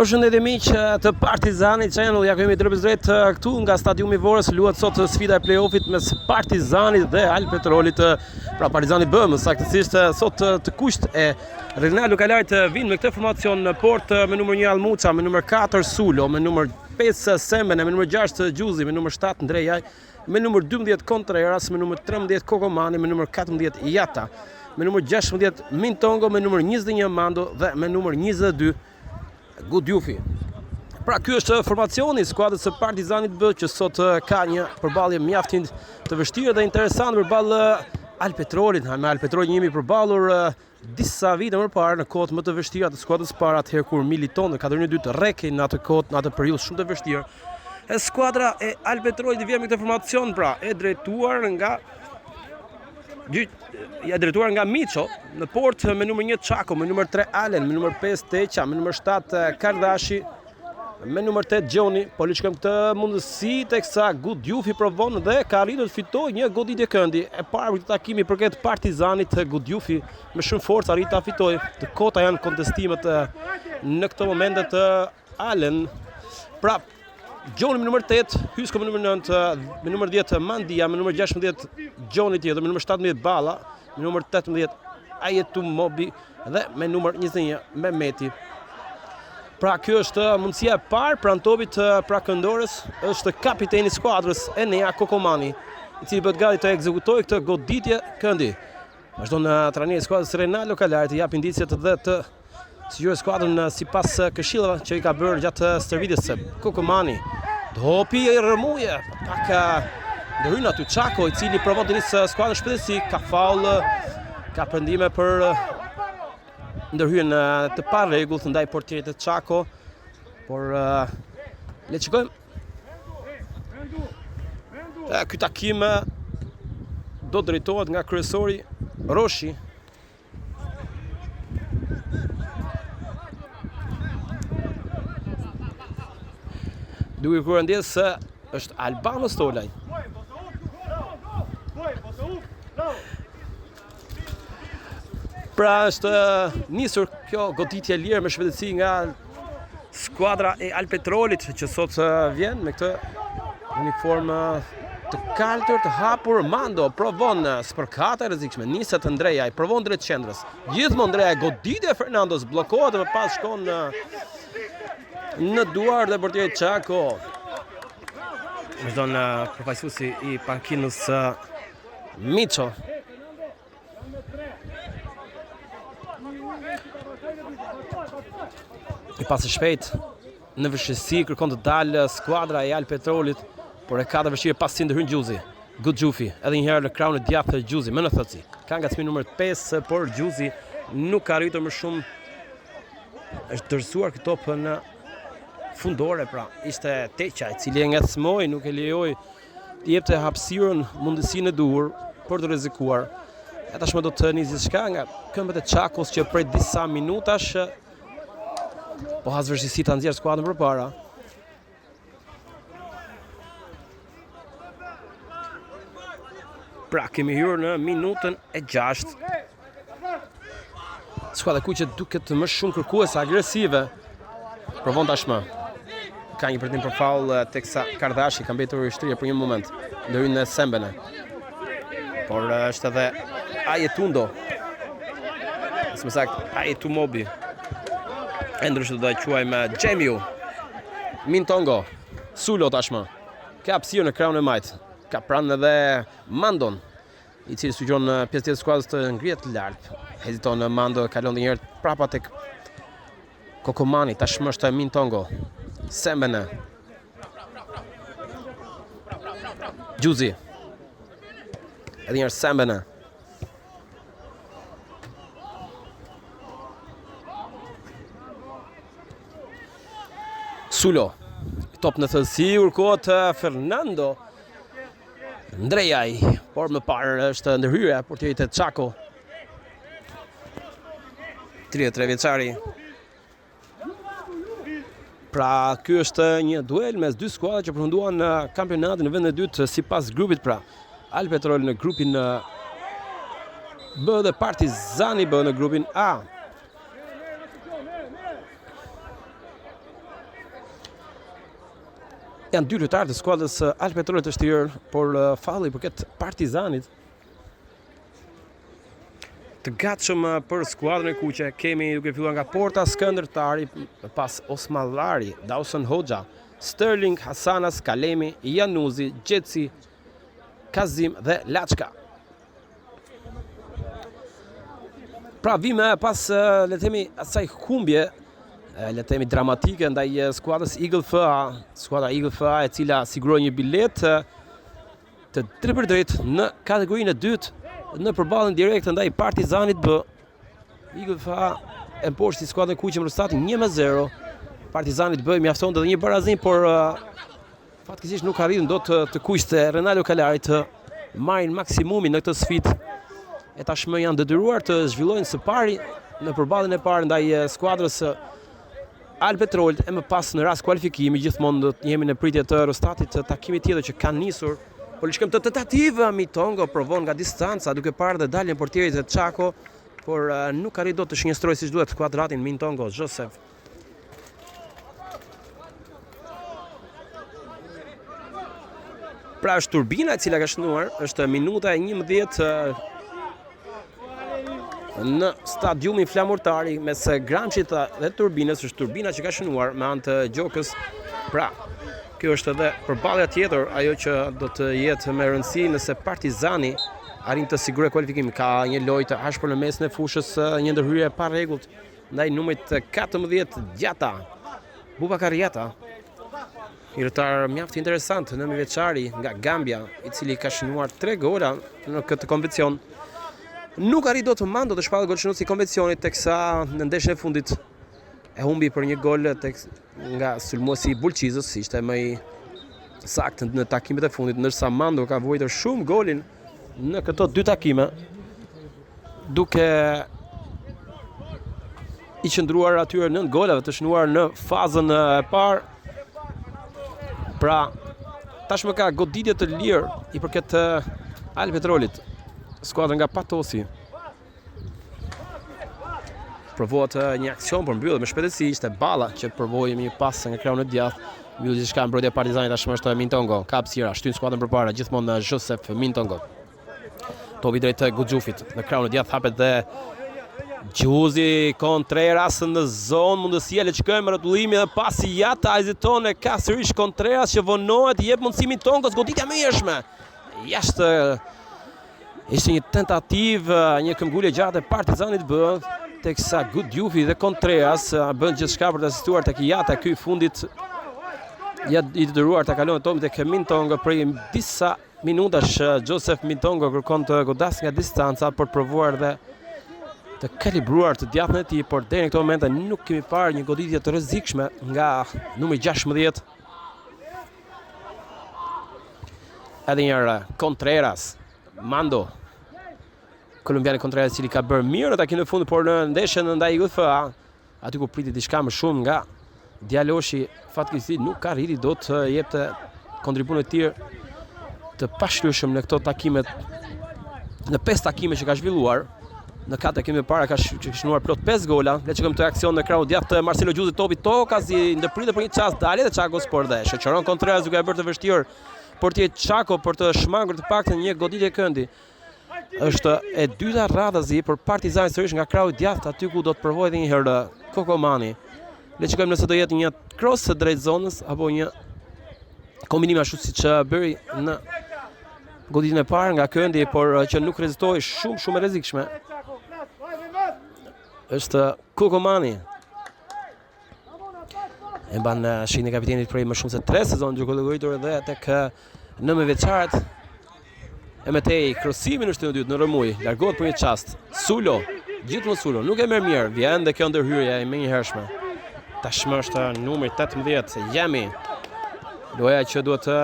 Përshëndetje miq të Partizani Channel, ja ku jemi drejtpërdrejt këtu nga stadiumi i Vorës, luhet sot sfida e play-offit mes Partizanit dhe Albpetrolit, pra Partizani B, më saktësisht sot të kuqtë e Rinaldo Kalajt vijnë me këtë formacion në portë me numër 1 Almuça, me numër 4 Sulo, me numër 5 Sembene, me numër 6 Gjuzi, me numër 7 Ndrejaj, me numër 12 Contreras, me numër 13 Kokomani, me numër 14 Jata, me numër 16 Mintongo, me numër 21 Mando dhe me numër 22 Gudjufi. Pra ky është formacioni i skuadrës së Partizanit B që sot ka një përballje mjaft të vështirë dhe interesante përballë Albpetrolit. Me Albpetrolin jemi përballur Disa vite më parë në kohët më të vështira të skuadrës së parë atëherë kur militonte në kategorinë e dytë rrekej në atë kohë, në atë periudhë shumë të vështirë. E skuadra e Albpetrolit vjen me këtë formacion pra, e drejtuar nga e drejtuar nga Miço në portë me numër 1 Çako, me numër 3 Alen, me numër 5 Teqa, me numër 7 Kardashi. Me numër 8 Gjoni, po le të shikojmë këtë mundësi teksa Gudjufi provon dhe ka arritur të fitojë një goditje këndi. E parë për këtë takim i përket Partizanit Gudjufi me shumë forcë arrit ta fitojë. Të kota janë kontestimet në këto momente të Alen. Pra, Gjoni me numër 8, Hysko me numër 9, me numër 10 Mandia, me numër 16 Gjoni tjetër, me numër 17 Balla, me numër 18 Ajetu Mobi dhe me numër 21 Mehmeti. Pra kjo është mundësia e parë pranë topit pra këndores është kapiteni i skuadrës Enea Kokomani, i cili bëhet gati të ekzekutojë këtë goditje këndi. Vazhdon trajneri i skuadrës Renaldo Kalari të japë indiciet dhe të sugjerojë skuadrën sipas këshillave që i ka bërë gjatë stërvitjes. Kokomani topi i rrëmuje, pak ndërhyn aty Çako i cili provon të nisë skuadrën shpejtësi, ka faull, ka pretendime për ndërhyrjen të parregullt ndaj portierit të Çako, por le të shikojmë. Ky takim do drejtohet nga kryesori Roshi. Duke kërkuar ndjesë se është Albano Stolaj. Pra është nisur kjo goditje e lirë me shpejtësi nga skuadra e Alpetrolit që sot vjen me këtë uniformë të kaltër të hapur Mando provon spërkata e rrezikshme niset Ndrejaj provon drejt qendrës gjithmonë Ndrejaj goditje e Fernandos bllokohet dhe më pas shkon në në duar dhe portierit Çako vazhdon përfaqësuesi i pankinës Miço Një pas i shpejt në vështirësi kërkon të dalë skuadra e Alpetrolit, por e ka të vështirë pasi ndërhyn Gjuzi. Gjufi, edhe një herë në krahun e djathtë të Gjuzi, më në thellësi. Ka ngacmim numër 5, por Gjuzi nuk ka arritur më shumë. Është dorëzuar ky top në fundore, pra ishte Teqa i cili e ngacmoi, nuk e lejoi T'i jepte hapësirën, mundësinë e duhur për të rrezikuar. E tashmë do të nisë gjithçka nga këmbët e Çakos që prej disa minutash po has vështirësi ta nxjerrë skuadrën përpara. Pra kemi hyrë në minutën e 6. Skuadra e kuqe duket më shumë kërkuese, agresive. Provon tashmë. Ka një pretendim për faull eh, teksa Kardashi ka mbetur i shtrirë për një moment. Ndërhyn në Sembene. Por eh, është edhe Ajetundo. Ose më saktë Ajetumobi. E ndryshe do ta quajmë eh, Xhemiu. Mintongo. Sulo tashmë. Ka hapësirë në krahun e majtë. Ka pranë edhe Mandon. i cili sugjeron pjesën tjetër të skuadrës të ngrihet lart. Heziton Mando, kalon dhe njëherë prapa tek Kokomani, tashmë është Mintongo. Sembene. Gjuzi. Edhe njëherë Sembene. Sulo. Top në thellësi, kërkohet Fernando. Ndrejaj, por më parë është ndërhyrja e portierit të Çako. 33 vjeçari. Pra, ky është një duel mes dy skuadrave që përfunduan në kampionatin në vendin e dytë sipas grupit pra. Alpetrol në grupin B dhe Partizani B në grupin A. Janë dy lojtarë të skuadrës Alpetrolit të shtrirë, por uh, faulli i përket Partizanit. Të gatshëm uh, për skuadrën e kuqe kemi duke filluar nga porta Skënder Tari, pas Osmallari, Dawson Hoxha, Sterling, Hasanas, Kalemi, Januzi, Gjeci, Kazim dhe Laçka. Pra vime pas, le të themi, asaj humbje, le të themi dramatike ndaj skuadrës Eagle FA, skuadra Eagle FA e cila siguroi një biletë të drejtpërdrejtë në kategorinë e dytë në përballjen direkte ndaj Partizanit B. Eagle FA e mposhti skuadrën e kuqe me rezultatin 1-0. Partizanit B mjaftonte edhe një barazim, por Fatkeqësisht nuk arritën dot të, të kuqtë e Renaldo Kalarit të marrin maksimumin në këtë sfidë. E tashmë janë detyruar të zhvillojnë së pari në përballjen e parë ndaj skuadrës së. Albpetrolit e më pas në rast kualifikimi gjithmonë do të jemi në pritje të rezultatit të takimit tjetër që ka nisur. Po le të shikojmë tentativë Mitongo provon nga distanca duke parë dhe daljen e portierit të Çako, por eh, nuk arrit dot të shënjestrojë siç duhet kuadratin Mintongo Joseph. Pra është Turbina e cila ka shënuar, është minuta e 11 eh, në stadiumin Flamurtari mes Gramshit dhe Turbinës, është Turbina që ka shënuar me anë të Gjokës. Pra, kjo është edhe përballja tjetër, ajo që do të jetë me rëndësi nëse Partizani arrin të sigurojë kualifikimin. Ka një lojë të ashpër në mesin e fushës, një ndërhyrje e parregullt ndaj numrit 14 Gjata. Bubakar Jata. Një lojtar mjaft interesant 19-vjeçari nga Gambia, i cili ka shënuar 3 gola në këtë kompeticion. Nuk arrit dot Mando të shpallet golshënuesi i kompeticionit teksa në ndeshjen e fundit e humbi për një gol tek nga sulmuesi i Bulqizës, ishte më i saktë në takimet e fundit, ndërsa Mando ka vuajtur shumë golin në këto dy takime duke i qëndruar atyre 9 golave të shënuar në fazën e parë. Pra, tashmë ka goditje të lirë i përket eh, Albpetrolit, skuadra nga Patosi. Provohet eh, një aksion, por mbyllet me shpejtësi, ishte Balla që provoi me një pas nga krahu i djathtë. Mbyllet gjithçka mbrojtja e Partizanit tashmë është Mintongo. Ka hapësira, shtyn skuadrën përpara, gjithmonë Joseph Mintongo. Topi drejt Guxhufit në krahun e djathtë hapet dhe Gjuzi Contreras në zonë, mundësia le të shikojmë rrotullimi dhe pasi Jata heziton e ka sërish Contreras që vonohet, i jep mundësi Mintongos, goditja e hershme. Jashtë ishte një tentativë, një këmbgulje gjatë e Partizanit B, teksa Gudjufi dhe Contreras bën gjithçka për të asistuar tek Jata, ky i fundit ja i detyruar ta kalojë topin tek Mintongo prej disa minutash Joseph Mintongo kërkon të godasë nga distanca për të provuar dhe të kalibruar të djathtën e tij, por deri në këto momente nuk kemi parë një goditje të rrezikshme nga numri 16. Edhe një herë Contreras, Mando. Kolumbiani Contreras i cili ka bërë mirë në takimin e fundit, por në ndeshjen ndaj UFA Aty ku priti diçka më shumë nga djaloshi fatkeqësisht nuk ka arriti dot të jepte kontributin e tij të pashlyeshëm në këto takime në pesë takime që ka zhvilluar në katër takime para ka shënuar plot 5 gola. Le të shikojmë këtë aksion në krahun djathtë të Marcelo Gjuzit topi tokazi ndërpritet për një çast dalje dhe Çakos por dhe shoqëron Contreras duke e bërë të vështirë portierit Çako për të shmangur të paktën një goditje këndi. Është e dyta radhazi për Partizanin sërish nga krahu i djathtë aty ku do të provojë edhe një herë Kokomani. Le të shikojmë nëse do jetë një cross drejt zonës apo një kombinim ashtu siç bëri në goditjen e parë nga këndi, por që nuk rezultoi shumë shumë e rrezikshme. Është Kokomani. E mban shiritin e kapitenit prej më shumë se 3 sezone duke llogaritur edhe tek nëntëmbëdhjetëvjeçarët. E më tej krosimi në shtylën e dytë në rrëmujë, largohet për një çast. Sulo, gjithmonë Sulo, nuk e merr mirë, vjen dhe kjo ndërhyrje e menjëhershme. Tashmë është numri 18, Jemi. Loja që duhet të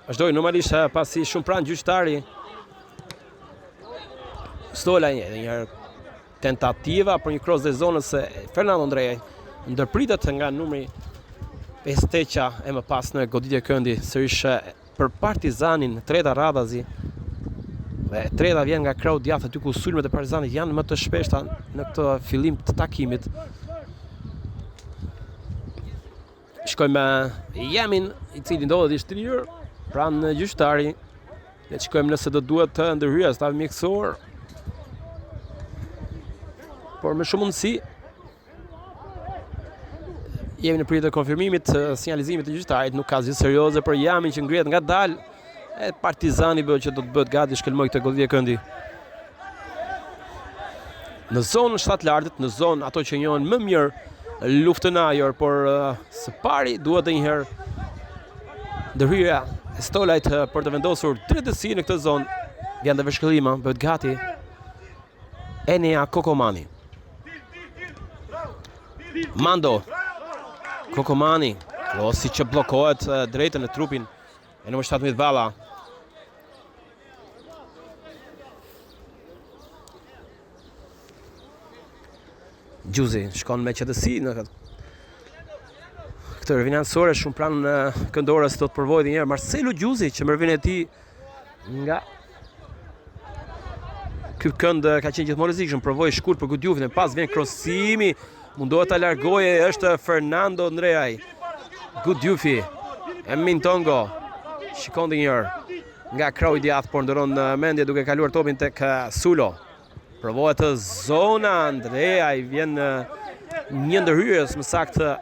vazhdojë normalisht pasi shumë pranë gjyqtari. Stola një, një herë Tentativa për një cross drejt zonës së Fernando Ndrejaj ndërpritet nga numri 5 Teqa e më pas në goditje këndi sërish për Partizanin treta radhazi dhe e treta vjen nga krahu i djathtë aty ku sulmet e Partizanit janë më të shpeshta në këtë fillim të takimit. Shikojmë me Jemin, i cili ndodhet i shtrirë pranë gjyqtarit. Le të shikojmë nëse do duhet të ndërhyjë stafi mjekësor. Por me shumë mundësi jemi në pritje të konfirmimit të sinjalizimit të gjyqtarit, nuk ka asgjë serioze për Jamin që ngrihet ngadalë. E Partizani B që do të bëhet gati shkelmojë këtë goditje këndi. Në zonën shtatlartët, në zonë ato që njohin më mirë luftën në ajër, por së pari duhet edhe një herë ndërhyrja e Stolajt për të vendosur drejtësi në këtë zonë. Vjen dhe vërshkëllima, bëhet gati Enea Kokomani. Mando Kokomani, krosi që bllokohet drejt në trupin e numër 17 Balla. Gjuzi shkon me qetësi në këtë. Këtë rëvin anësore shumë pranë këndorës do të provojë edhe një herë Marcelo Gjuzi që me rëvin e tij nga ky kënd ka qenë gjithmonë i rrezikshëm, provoi shkurt për Gudjufin, e pas vjen krosimi, mundohet ta largojë, është Fernando Ndreaj. Gudjufi, e Mintongo, shikon dhe një herë nga krahu i djathtë, por ndërron mendje duke kaluar topin tek Sulo. Provohet zona Andrea i vjen një ndërhyrjes më saktë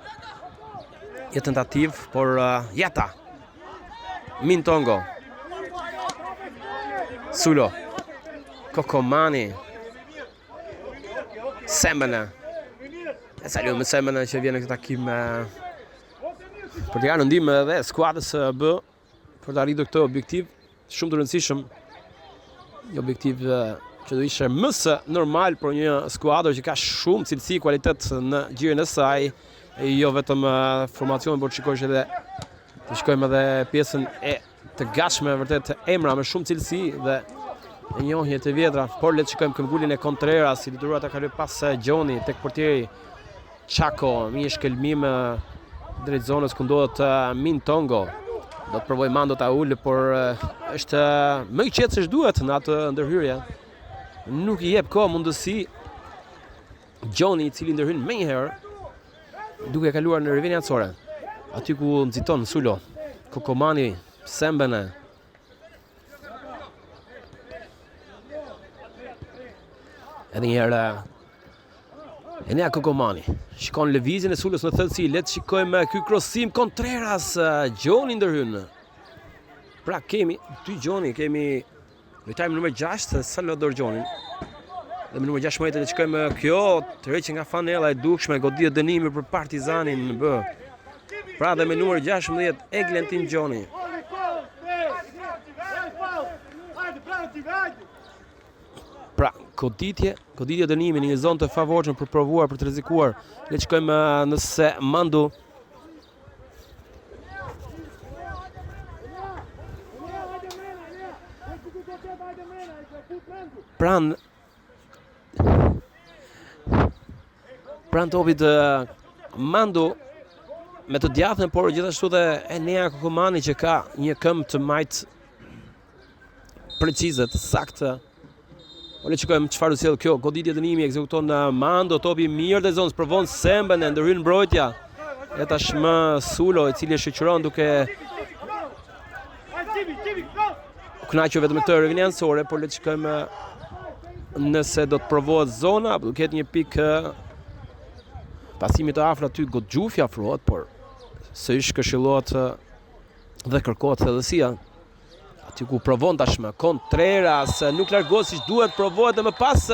një tentativë, por Jata. Mintongo. Sulo. Kokomani. Sembene. E Salim Sembene që vjen në këtë takim për t'i ardhur në ndihmë edhe skuadrës B për të arritur këtë objektiv shumë të rëndësishëm. Një objektiv që do ishte më se normal për një skuadër që ka shumë cilësi, kualitet në gjirin e saj, e jo vetëm formacionin, por të shikosh edhe të shikojmë edhe pjesën e të gatshme vërtet emra me shumë cilësi dhe e njohje të vjetra, por le të shikojmë këmbguljen e Contreras, i detyruar ta kalojë pas Gjoni tek portieri Çako, një shkelmim drejt zonës ku ndodhet Mintongo. Do të provojë Mando ta ulë, por është më i qetë se ç'duhet në atë ndërhyrje. Nuk i jep kohë mundësi Gjoni i cili ndërhyn menjëherë duke kaluar në rivënie anësore. Aty ku nxiton Sulo, Kokomani, Sembene, Edhe një herë Enea Kokomani shikon lëvizjen e Sulës në thellësi, le të shikojmë ky krosim Contreras, Gjoni ndërhyn. Pra kemi dy Gjoni, kemi lojtarin me numër 6 Salvador Gjonin. Dhe me numër 16 le të shikojmë kjo tërheqje nga fanella e dukshme, goditje dënimi për Partizanin B. Pra dhe me numër 16 Eglentin Gjoni. Pra, goditje, goditje dënimi në një zonë të favorshme për provuar, për të rrezikuar. Le të shikojmë nëse Mandu Pranë pranë topit Mandu me të djathtën, por gjithashtu dhe Enea Kokomani që ka një këmbë të majtë precize, të saktë. Po le të shikojmë çfarë do sjell kjo goditje dënimi ekzekuton Mando topi mirë dhe zonës provon Sembën e ndërhyn mbrojtja. E tashmë Sulo i cili e shoqëron duke u kënaqur vetëm me këtë rëvini anësore, por le të shikojmë nëse do të provohet zona apo do ketë një pikë pasimi të afërt aty Gotxhufi afrohet, por sërish këshillohet dhe kërkohet thellësia. Aty ku provon tashmë Contreras nuk largohet siç duhet, provohet dhe më pas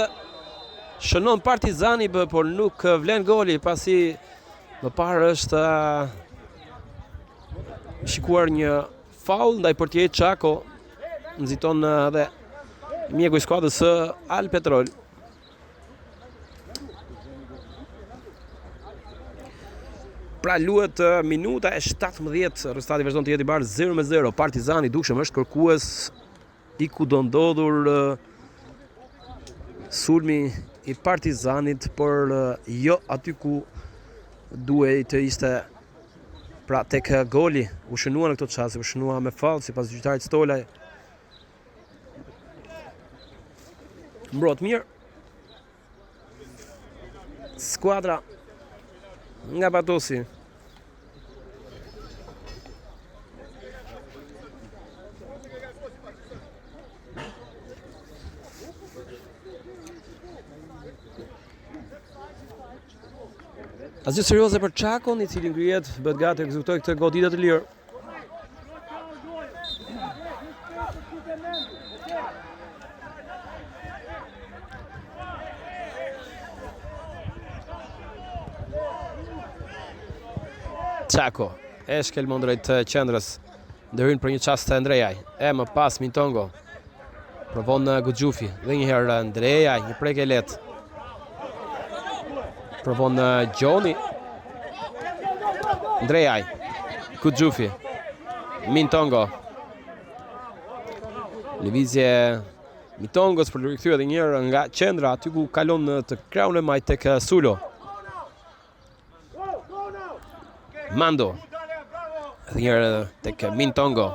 shënon Partizani B, por nuk vlen goli pasi më parë është shikuar një faull ndaj portierit Çako nxiton edhe mjeku i skuadrës së Albpetrol. Pra luhet minuta e 17, rezultati vazhdon të jetë i barabartë 0 me 0. Partizani dukshëm është kërkues i kudondodhur sulmi i Partizanit, por jo aty ku duhej të ishte pra tek goli u shënua në këto çaste, u shënua me faull sipas gjyqtarit Stolaj. Mbrohet mirë. Skuadra nga Patosi. Asgjë serioze për Çakon, i cili ngrihet, bëhet gati të ekzekutojë këtë goditje të lirë. Çako e shkelmon drejt qendrës. Ndërhyn për një çast Ndrejaj. E më pas Mintongo. Provon Gxhufi dhe një herë Ndrejaj, një prekje e lehtë. Provon Gjoni. Ndrejaj. Gxhufi. Mintongo. Lëvizje Mintongos për të rikthyer edhe një herë nga qendra aty ku kalon në të krahun e majtë tek Sulo. Mando. Edhe një herë tek Mintongo,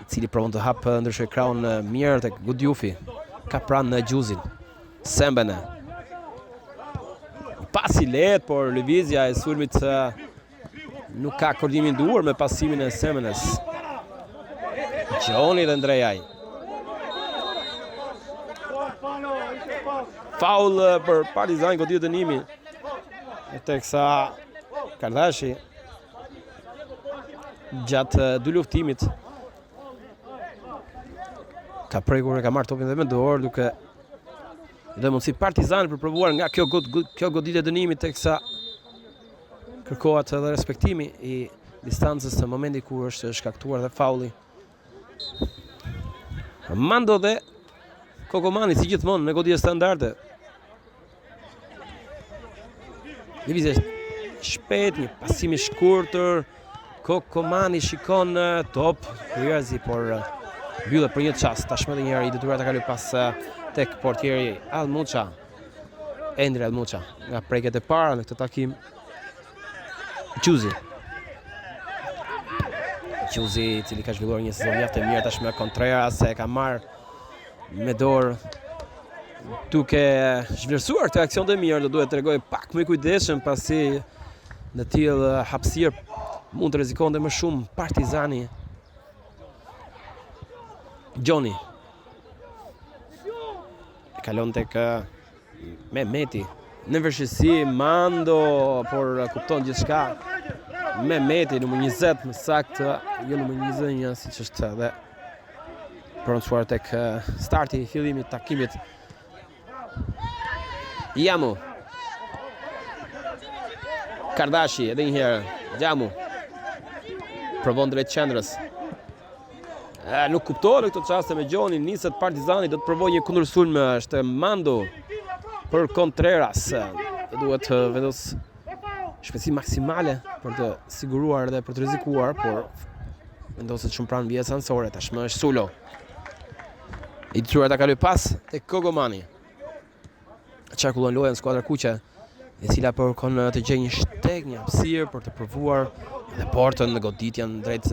i cili provon të hapë ndryshoj krahun mirë tek Gudjufi. Ka pranë Gjuzin. Sembene. Pas i lehtë, por lëvizja e sulmit nuk ka koordinimin e duhur me pasimin e Sembenes. Gjoni dhe Ndrejaj. Faull për Partizan goditje dënimi. E teksa Kardashi gjatë dyluftimit ka prekur e ka marrë topin dhe me dorë duke dhe mundësi Partizan për provuar nga kjo god, kjo goditje dënimi teksa kërkohet edhe respektimi i distancës në momentin kur është shkaktuar dhe faulli. Mando dhe Kokomani si gjithmonë në goditje standarde. Lëvizje shpejt, një pasim i shkurtër. Kokomani shikon top, Kryerzi, por mbyllet për një çast. Tashmë edhe një herë i detyruar ta kalojë pas tek portieri Almuça. Endri Almuça nga prekjet e para në këtë takim. Gjuzi. Gjuzi, i cili ka zhvilluar një sezon mjaft të mirë tashmë Contreras e ka marrë me dorë duke zhvlerësuar këtë aksion të mirë, do duhet të tregojë pak më i kujdesshëm pasi në tillë hapësirë mund të rrezikonte më shumë Partizani. Gjoni. E kalon tek Mehmeti. Në vështirësi Mando, por kupton gjithçka. Mehmeti numër 20, më saktë, jo numër 21, siç është edhe prononcuar tek starti i fillimit të takimit. Jamu. Kardashi edhe një herë. Jamu. Provon drejt qendrës. E, nuk kuptohet në këto çaste me Gjonin, niset Partizani, do të provojë një kundërsulm, është Mando për Contreras. Do duhet të vendos shpejtësi maksimale për të siguruar dhe për të rrezikuar, por vendoset shumë pranë vijës anësore, tashmë është Sulo. I detyruar ta kalojë pas te Kogomani. Qarkullon lojën skuadra e kuqe, e cila po kërkon të gjejë një shteg, një hapësirë për të provuar dhe portën në goditjen drejt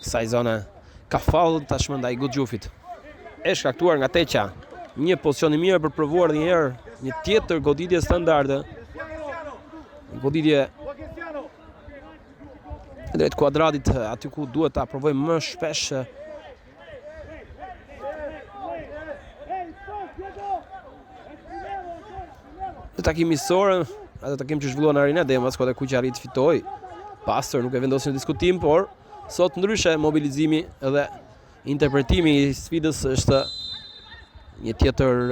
kësaj zone. Ka faull tashmë ndaj Gudjufit. E shkaktuar nga Teqa. Një pozicion i mirë për të provuar një herë një tjetër goditje standarde. Goditje drejt kuadratit aty ku duhet ta provojmë më shpesh Në takim miqësor, atë takim që zhvillua në Arena Dema, skuadra e kuqe arriti të fitojë. Pastër nuk e vendosin në diskutim, por sot ndryshe mobilizimi dhe interpretimi i sfidës është një tjetër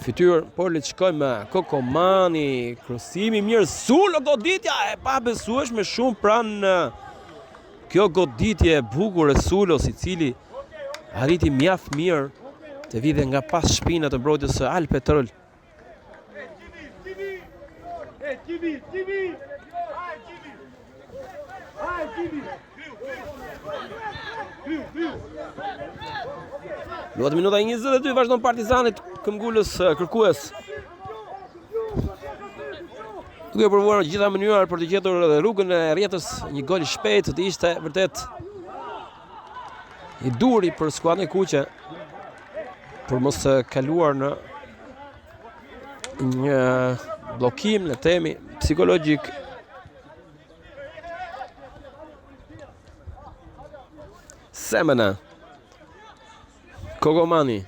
fytyrë, por le të shkojmë me Kokomani, krosimi mirë, Sulo goditja e pabesueshme shumë pranë Kjo goditje e bukur e Sulos i cili arriti mjaft mirë të vidhe nga pas shpinës të mbrojtjes së Albpetrol. Luhet minuta 22, vazhdon Partizani këmbëngulës kërkues. Duke provuar në gjitha mënyrat për të gjetur edhe rrugën e rrjetës, një gol i shpejtë të ishte vërtet i duhuri për skuadrën e kuqe për mos të kaluar në një bllokim le të themi psikologjik. Semena. Kogomani.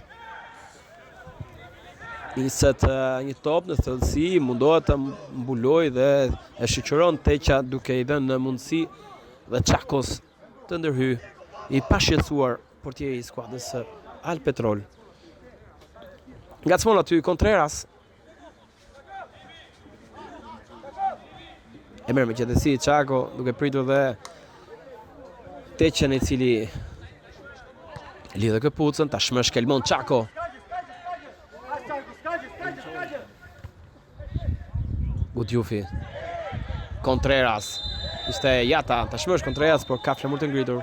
Niset një top në thellësi, mundohet të mbulojë dhe e shoqëron Teqa duke i dhënë mundësi dhe Çakos të ndërhyjë i pashqetësuar portieri i skuadrës së Albpetrol. Ngacmon aty Contreras. E merr me qetësi Çako duke pritur dhe Teqen i cili lidh këpucën, tashmë shkelmon Çako. Gudjufi. Contreras. Ishte Jata, tashmë është Contreras, por ka flamur të ngritur.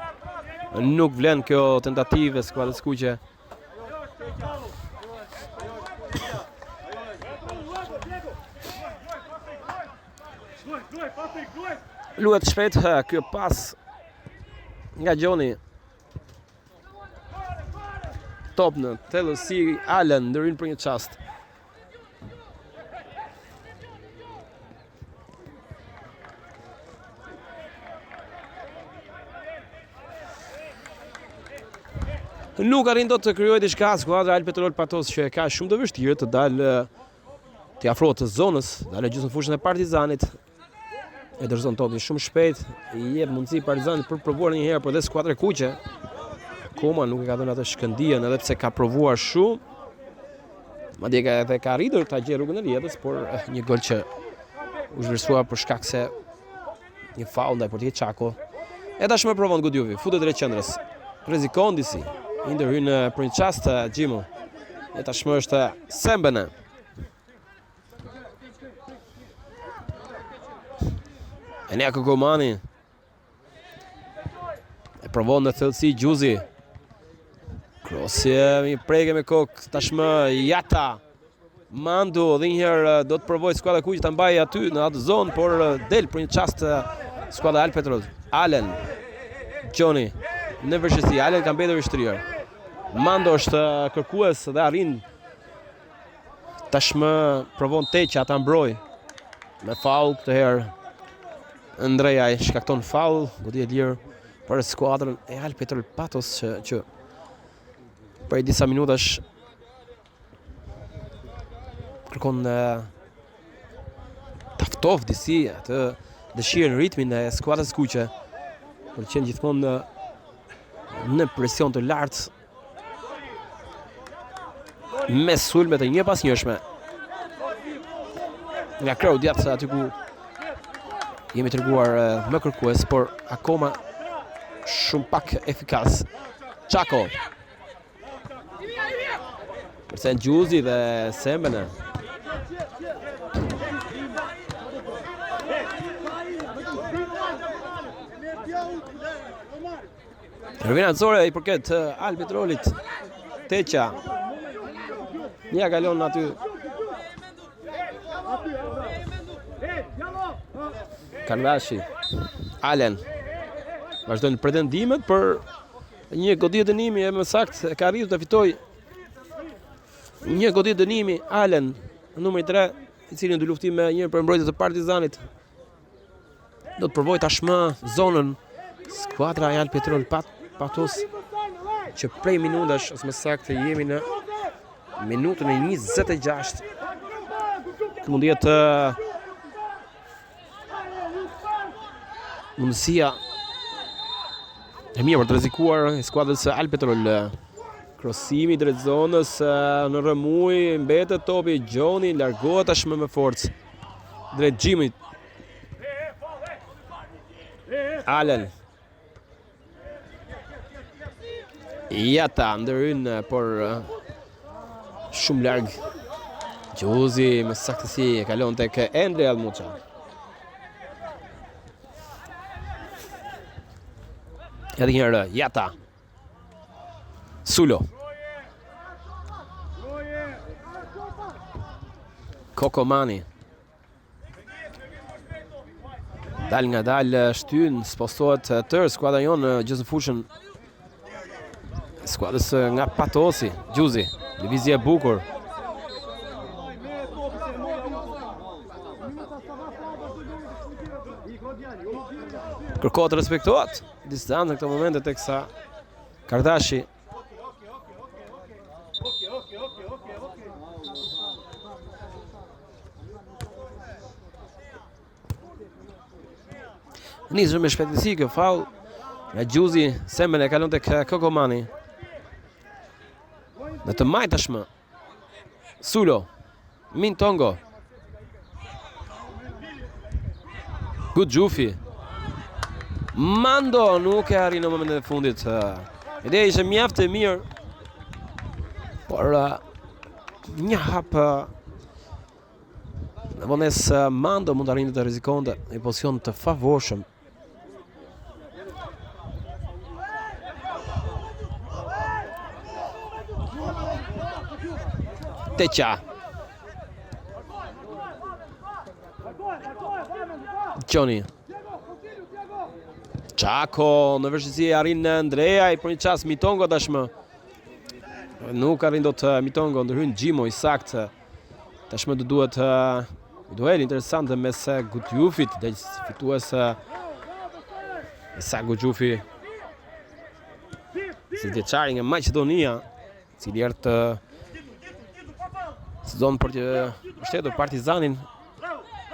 Nuk vlen kjo tentativë e skuadrës kuqe. Luhet shpejt kjo pas nga Gjoni. Top në thellësi Allen ndërhyn për një çast. Nuk arrin dot të krijojë diçka skuadra Albpetrol Patos që e ka shumë të vështirë të dalë t'i afrohet zonës, dalë gjysmë fushën e Partizanit. E dorëzon topin shumë shpejt, i jep mundësi Partizanit për të provuar një herë, por dhe skuadra e kuqe. Akoma nuk e ka dhënë atë shkëndijën edhe pse ka provuar shumë. Madje ka edhe ka arritur ta gjejë rrugën e rrjetës, por eh, një gol që u zhvlerësua për shkak se një faull ndaj portierit Çako. E tashmë provon Gudjufi, futet drejt qendrës. Rrezikon disi. I ndërhyn eh, për një çast eh, Xhimo. E tashmë është Sembene. Enea Kokomani. E provon në thellësi Gjuzi. Krosi një prekje me kokë tashmë Jata. Mandu dhe një herë do të provojë skuadra e kuqe ta mbajë aty në atë zonë, por del për një çast skuadra Albpetrol. Allen. Gjoni në vështirësi. Allen ka mbetur i shtrirë. Mando është kërkues dhe arrin Tashmë provon Teqa ta mbrojë me faull këtë herë. Ndrejaj shkakton faull, goditje e lirë për skuadrën e Albpetrol Patos që, që prej disa minutash kërkon ta ftohë disi atë dëshirën ritmin e skuadrës kuqe për të qenë gjithmonë në, në presion të lartë me sulme të njëpasnjëshme nga krahu i djathtë aty ku jemi treguar më kërkues, por akoma shumë pak efikas. Çako. Kërcen Gjuzi dhe Sembene. Revina Zore i përket eh, Albpetrolit Teqa Një kalon aty Kardashi Alen Vazhdojnë pretendimet për një goditje dënimi e më saktë e ka arritur të fitojë një goditje dënimi Alen numri 3 i cili në dyluftim me një prej mbrojtësve të Partizanit Do të provojë tashmë zonën skuadra e Albpetrol Pat Patos që prej minutash ose më saktë jemi në minutën e 26. Kjo mund të jetë mundësia e mirë për të rrezikuar skuadrës së Albpetrol. Krosimi drejt zonës në rrëmujë, mbetet topi Gjoni largohet tashmë me forcë drejt Xhimit. Alen. Jata ndërhyn por shumë larg. Gjuzi me saktësi e kalon tek Endri Allmuça. Edhe një herë, Jata. Sulo. Kokomani. Dalëngadalë shtyn, spostohet tërë skuadra jonë në gjysmëfushën skuadrës nga Patosi, Gjuzi, lëvizje e bukur. Kërkohet të respektohet distanca në këto momente teksa Kardashi Nisur me shpejtësi kjo faull nga Gjuzi, Semben e kalon tek Kokomani. Në të majtë tashmë. Sulo. Mintongo. Gudjufi. Mando nuk e arrin në momentin e fundit. Ideja ishte mjaft e mirë. Por një hap në vonesë Mando mund të arrinte të rrezikonte një pozicion të favorshëm. Teqa. Gjoni. Çako në vështirësi arrin Ndreaj për një çast Mitongo tashmë. Nuk arrin dot eh, Mitongo, ndërhyn Xhimo i saktë. Tashmë do duhet eh, një duel interesant mes eh, Gutjufit dhe fitues Sa Gutjufi. Si vjeçari nga Maqedonia, i cili erdhi këtë sezon për të mbështetur Partizanin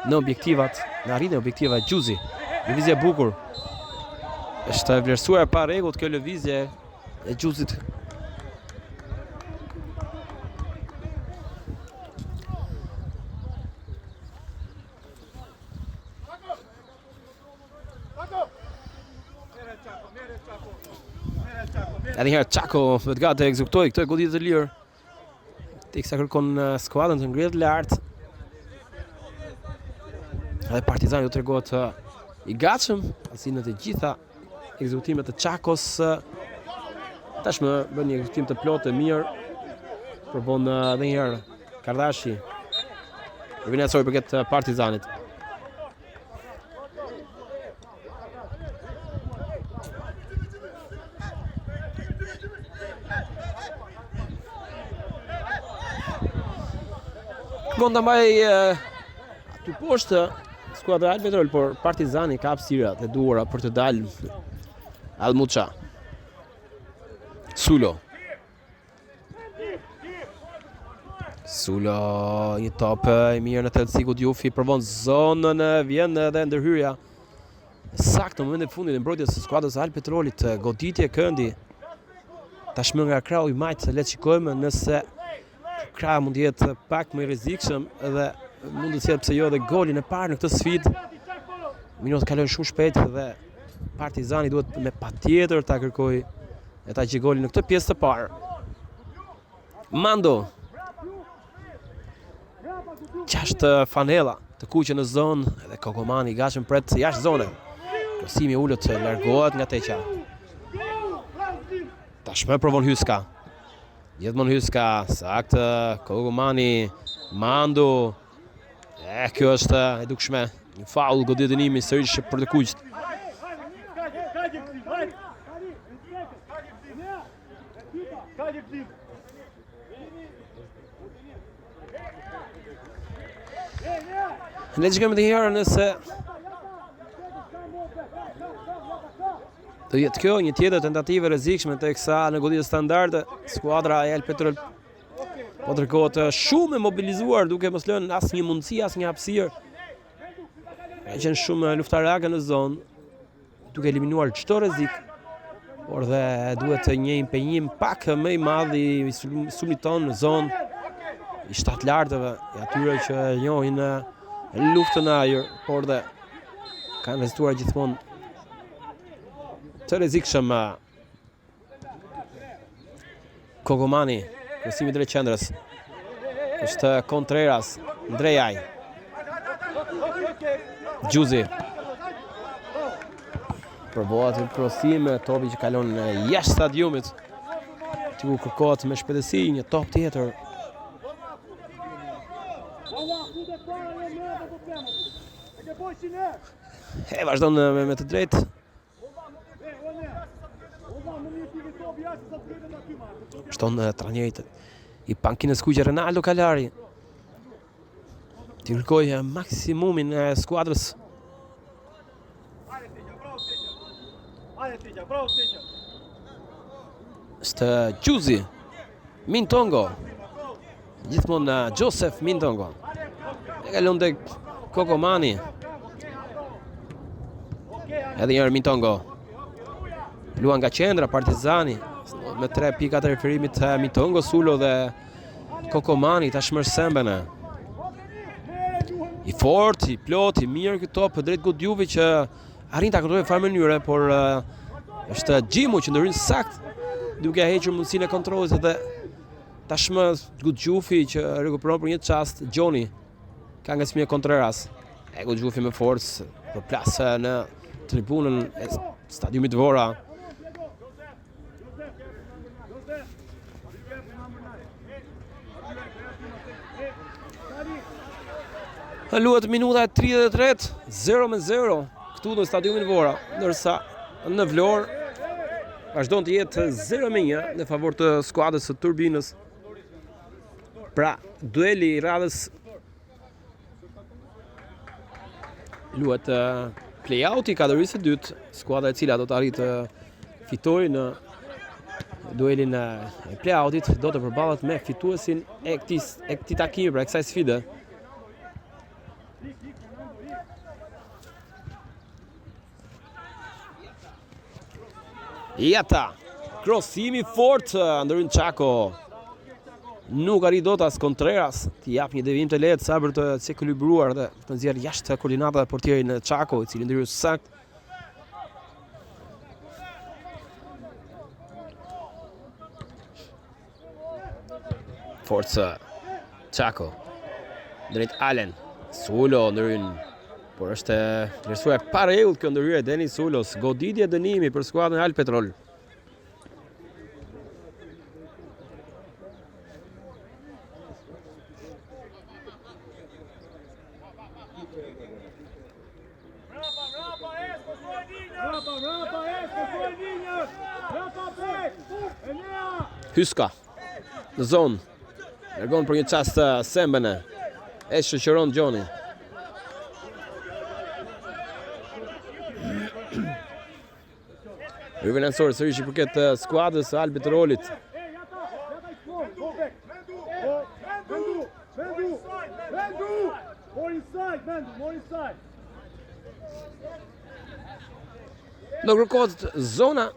në objektivat, në arritjen e objektivave Gjuzi. Lëvizje e bukur. Është vlerësuar pa rregullt kjo lëvizje e Gjuzit. Edhe një herë Çako bëhet gati të ekzekutojë këtë goditje të lirë. Teksa kërkon eh, skuadrën të ngrihet lart. Edhe Partizani do të tregohet eh, i gatshëm, si në të gjitha ekzekutimet e Çakos. Eh, tashmë bën një ekzekutim të plotë të mirë. Provon edhe një herë Kardashi. Vjen sa i përket Partizanit. Kërkon ta mbajë aty poshtë skuadra Albpetrol, por Partizani ka hapësirat e duhura për të dalë. Almuça. Sulo. Sulo, një top i mirë në thellësi Gudjufi, provon zonën, vjen edhe ndërhyrja. Saktë në momentin e fundit e mbrojtjes së skuadrës së Albpetrolit, goditje këndi. Tashmë nga krahu i majtë, le të shikojmë nëse krah mund të jetë pak më i rrezikshëm dhe mund të sjellë pse jo edhe golin e parë në këtë sfidë. Minutat kalojnë shumë shpejt dhe Partizani duhet me patjetër ta kërkojë e ta gjejë golin në këtë pjesë të parë. Mando. Gjashtë fanella të kuqe në zonë dhe Kokomani i gatshëm pret jashtë zone. Krosimi i ulët largohet nga Teqa. Tashmë provon Hyska. Gjithmonë Hyska, saktë Kokomani, Mando. E, kjo është e dukshme. Një faull goditje dënimi sërish për të kuqtë. Le të shikojmë edhe një herë nëse do jetë kjo një tjetër tentativë e rrezikshme teksa në goditje standarde skuadra e Albpetrol Po tregohet shumë e mobilizuar duke mos lënë asnjë mundësi, asnjë hapësirë. Ka qenë shumë luftarake në zonë, duke eliminuar çdo rrezik. Por dhe duhet një impenjim pak më i madh i sulmit tonë në zonë i shtatlartëve, i atyre që njohin luftën në ajër, por dhe kanë rezultuar gjithmonë të rrezikshëm Kokomani, krosimi drejt qendrës. Është Contreras, Ndrejaj. Gjuzi. Provohet një krosim, topi që kalon jashtë stadiumit. Aty ku kërkohet me shpejtësi një top tjetër. E vazhdon me, me të drejtë. Shton trajneri i pankinës kuqe Renaldo Kalari. T'i kërkojë maksimumin e skuadrës. Është Gjuzi. Mintongo. Gjithmonë Joseph Mintongo. E kalon tek Kokomani. Edhe një herë Mintongo. Luan nga qendra Partizani me tre pika të referimit të Mintongo, Sulo dhe Kokomani tashmë Sembene. I fort, i plot, i mirë ky top drejt Gudjuvi që arrin ta kontrollojë në farë mënyre, por është Xhimu që ndërhyn saktë duke hequr mundësinë e kontrollit dhe tashmë Gudjufi që rikuperon për një çast Gjoni ka ngacmim Contreras. E Gudjufi me forcë përplas në tribunën e stadiumit Vora. Luhet minuta e 33, 0 me 0 këtu në stadiumin Vora, ndërsa në Vlorë vazhdon të jetë 0 me 1 në favor të skuadrës së Turbinës. Pra, dueli i radhës luhet play-out i kategorisë së dytë, skuadra e cila do të arrijë të fitojë në duelin e play-outit do të përballet me fituesin e këtij e këtij takimi, pra kësaj sfide. Jata. Krosimi i fortë ndërhyn Çako. Nuk arrin dot as Contreras t'i jap një devijim të lehtë sa për të çekuilibruar dhe të nxjerrë jashtë koordinatave portierin Çako, i cili ndërhyn saktë. Forcë Çako drejt Alen. Sulo ndërhyn. Por është vlerësuar e parregullt kjo ndërhyrje e Denis Sulos. Goditje dënimi për skuadrën e Albpetrol. Hyska në zonë. Largon për një çast Sembene. E shoqëron Gjoni. Rivën anësore sërish i përket skuadrës së Albpetrolit. Do kërkohet zona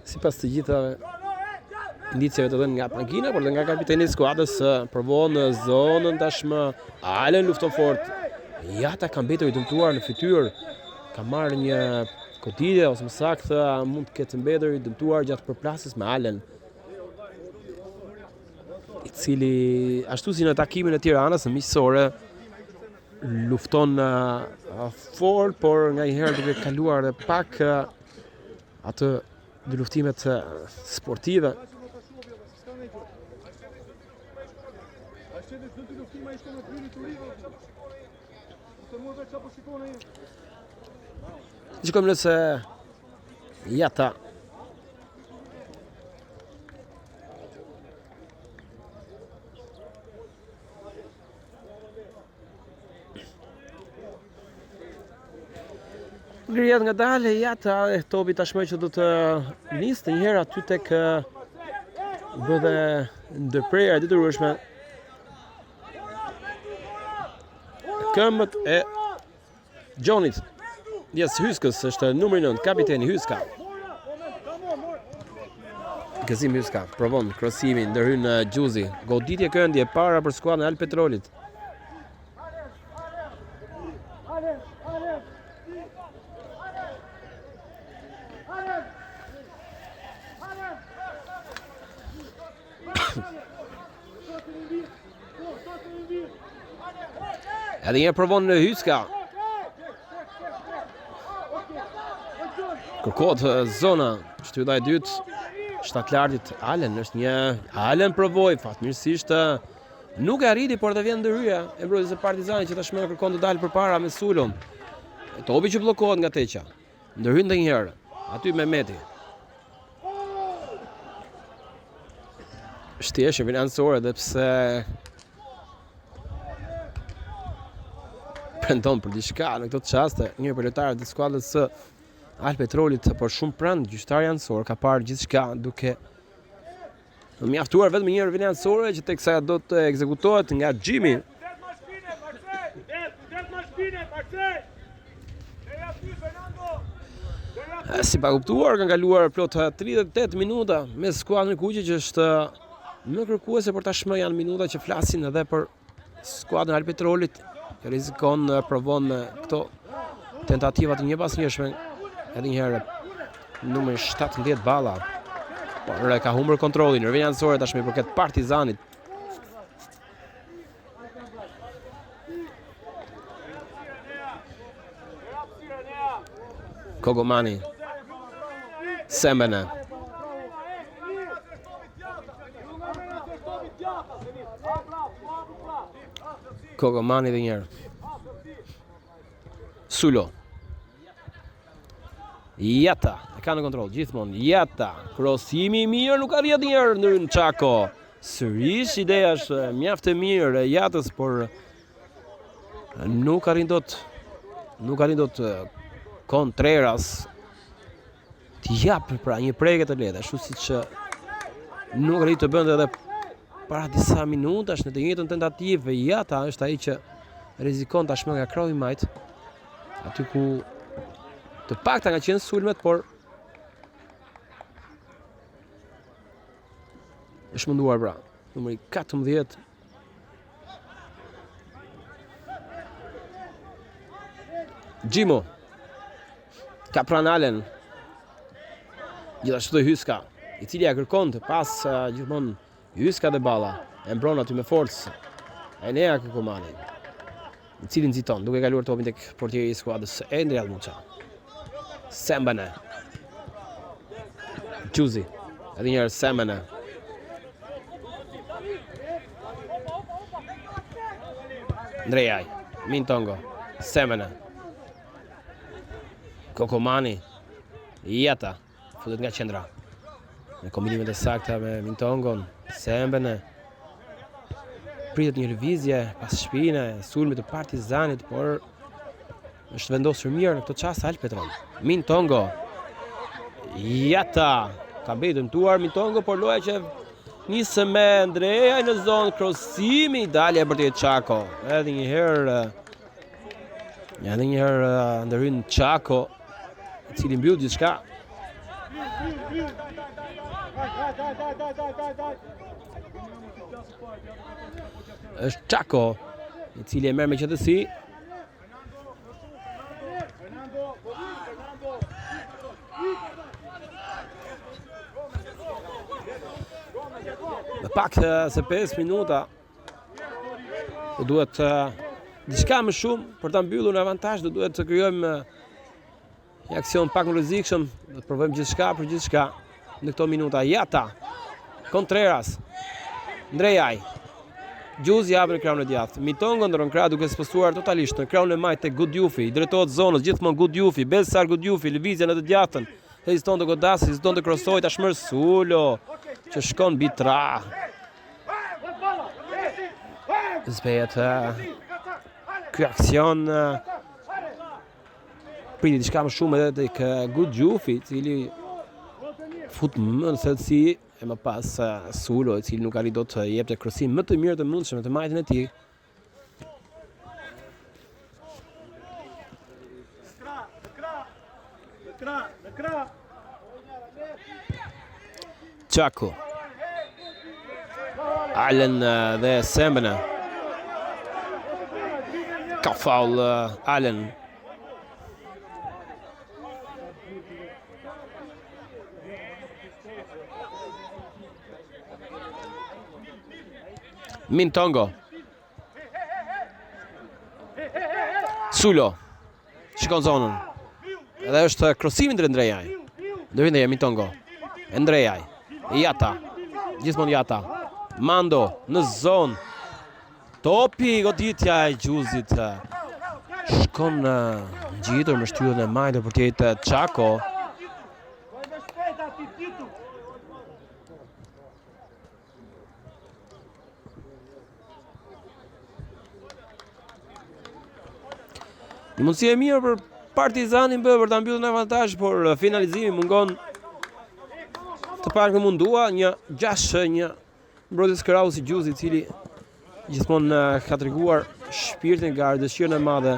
sipas të gjitha indicieve të dhënë nga pankina, por dhe nga kapiteni i skuadrës provon në zonën tashmë. Alen lufton fort. Jata ka mbetur i dëmtuar në fytyrë. Ka marrë një goditje ose më saktë mund të ketë mbetur i dëmtuar gjatë përplasjes me Alen. I cili ashtu si në takimin e Tiranës në miqësore lufton fort, por nganjëherë duke kaluar edhe pak atë në luftimet sportive. Shikojmë nëse Jata Ngrihet ngadalë Jata e topi tashmë që do të nisë një herë aty tek bëhet dhe ndërprerja e detyrueshme. Këmbët e Gjonit. Jes Hyskës është numri 9, kapiteni Hyska. Gëzim Hyska provon krosimin, ndërhyn Gjuzi. Goditje këndi e para për skuadrën e Albpetrolit. Edhe një provon në Hyska. Kërkohet zona, shtylla e dytë, shtatlartit Alen, është një Alen provoi, fatmirësisht nuk e arriti, por dhe vjen ndërhyrja e mbrojtjes së Partizanit që tashmë kërkon të dalë përpara me Sulon. Topi që bllokohet nga Teqa. Ndërhyn edhe një herë. Aty Mehmeti. Shtesë vjen anësore edhe pse premton për diçka në këto çaste, një prej lojtarëve të skuadrës së Albpetrolit, por shumë pranë gjyqtari anësor ka parë gjithçka duke mjaftuar vetëm një rëvine anësore që teksa do të ekzekutohet nga Xhimi. Si pa kuptuar, kanë kaluar plot 38 minuta me skuadrën e kuqe që është më kërkuese, por tashmë janë minuta që flasin edhe për skuadrën e Albpetrolit që rrezikon provon me këto tentativa të njëpasnjëshme edhe një herë numri 17 Balla. Por e ka humbur kontrollin, rëvenia anësore tashmë i përket Partizanit. Kogomani. Sembene. Kokomani dhe njëherë. Sulo. Jata, e ka në kontroll gjithmonë. Jata, krosimi i mirë, nuk arrin një herë ndërhyn Çako. Sërish ideja është mjaft e mirë e Jatës, por nuk arrin dot nuk arrin dot Contreras t'i japë pra një prekje të lehtë, ashtu siç nuk arrin të bënte edhe para disa minutash në të njëjtën tentativë, Jata është ai që rrezikon tashmë nga krahu i majtë. Aty ku të pakta kanë qenë sulmet, por është munduar pra. Numri 14 Gjimo Ka pranë Alen Gjithashtu dhe Hyska I cili ia kërkonte pas uh, gjithmonë Hyska dhe Balla E mbron aty me forcë Enea Kokomani I cili nxiton duke kaluar topin tek portieri i skuadrës Endrial Muça. Sembene. Gjuzi. Edhe një herë Sembene. Ndrejaj, Mintongo, Sembene. Kokomani. Jata. Futet nga qendra. Me kombinimet e sakta me Mintongon, Sembene. Pritet një lëvizje pas shpine, sulmit të Partizanit, por është vendosur mirë në këtë çast Albpetrol. Mintongo. Jata. Ka mbetur dëmtuar Mintongo, por loja që nis me Ndrejaj në zonë krosimi, dalja e portierit Çako. Edhe një herë Edhe një herë ndërhyn Çako, i cili mbyll gjithçka. Është Çako, i cili e merr me qetësi. Në pak se 5 minuta Do duhet diçka më shumë për ta mbyllur në avantazh, do duhet të krijojmë një aksion pak më rrezikshëm, do të provojmë gjithçka për gjithçka në këto minuta. Jata. Contreras. Ndrejaj. Gjuzi hap në krahun e djathtë. Mitongo ndërron krah duke spostuar totalisht në krahun e majtë tek Gudjufi. I drejtohet zonës gjithmonë Gudjufi, Besar Gudjufi, lëvizja në të djathtën. Heziton të godasë, heziton të krosojë tashmë Sulo që shkon mbi tra. Zbehet ky aksion priti diçka më shumë edhe tek Gudjufi, i cili fut më në thellësi e më pas Sulo, i cili nuk arrit dot të jepte krosim më të mirë të mundshëm me të majtën e tij. Çako. Alen eh, dhe Sembene. Ka faul eh, Alen. Mintongo. Sulo. Shikon zonën. Dhe është krosimi ndër Ndrejaj. Ndërhyn Ndrejaj Mintongo. Ndrejaj. Jata. Gjithmonë Jata. Mando në zonë. Topi goditja e Gjuzit. Shkon ngjitur me shtyllën e majtë për të Çako. Një mundësi e mirë për Partizanin B për ta mbyllur në avantazh, por eh, finalizimi mungon. Të paktën u mundua një 6 një mbrojtës krahu si Gjuzi i cili gjithmonë eh, ka treguar shpirtin e garës, dëshirën e madhe,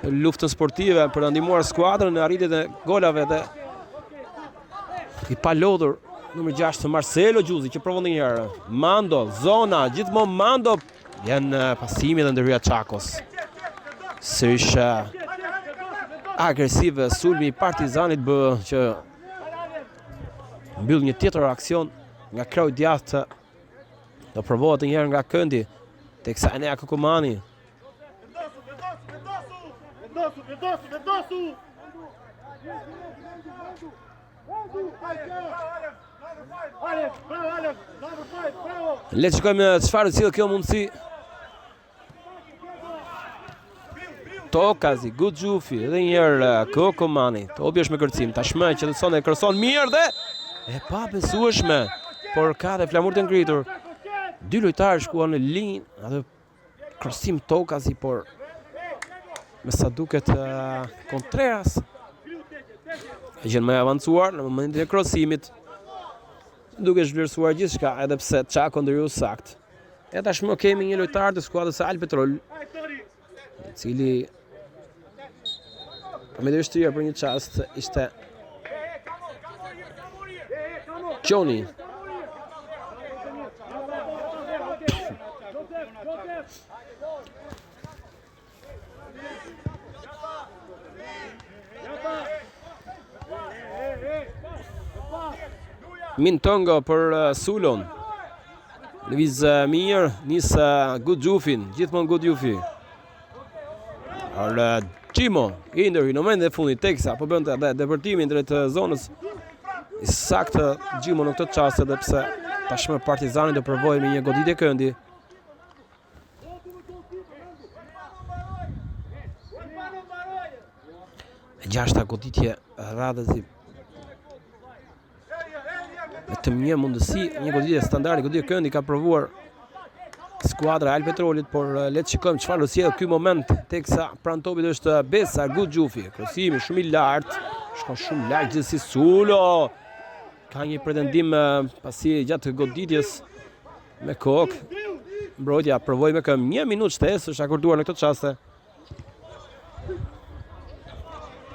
luftën sportive për të ndihmuar skuadrën në arritjet e golave dhe i palodhur numri 6 Marcelo Gjuzi që provon një herë. Mando, zona, gjithmonë Mando vjen eh, pasimi dhe ndërhyrja Çakos. Sërish eh, agresiv sulmi i Partizanit B që mbyll një tjetër aksion nga krahu i djathtë. Do provohet një herë nga këndi teksa Enea Kokomani Le të shikojmë çfarë sjell kjo mundësi. Tokazi, Guxhufi, edhe një herë eh, Kokomani. Topi është me kërcim, tashmë qetëson e kroson mirë dhe e pabesueshme, por ka dhe flamur të ngritur. Dy lojtarë shkuan në linjë, atë krosim Tokazi, por me sa duket eh, Contreras ka qenë më e avancuar në momentin e krosimit, duke zhvlerësuar gjithçka, edhe pse Çako ndërhyu saktë. E tashmë kemi një lojtar të skuadrës së Albpetrol, i cili po me shtrirë për një çast ishte Gjoni. Mintongo për uh, Sulon. Lëviz uh, mirë, nis uh, Guxhufin, gjithmonë Guxhufi. Or Xhimo, i ndërhyn në momentin e fundit teksa po bënte edhe depërtimin drejt zonës. I saktë Xhimo në këtë çast edhe pse tashmë Partizani do provojë me një goditje këndi. E gjashta goditje radhazi. Vetëm një mundësi, një goditje standarde, goditje këndi ka provuar skuadra e Albpetrolit, por eh, le të shikojmë çfarë do sjellë ky moment teksa pranë topit është Besa Guxhufi. Krosimi shumë i lartë, shkon shumë lart gjithsesi Sulo. Ka një pretendim eh, pasi gjatë goditjes Me kokë. Mbrojtja provoi me këmbë. Një minutë shtesë është akorduar në këto çaste.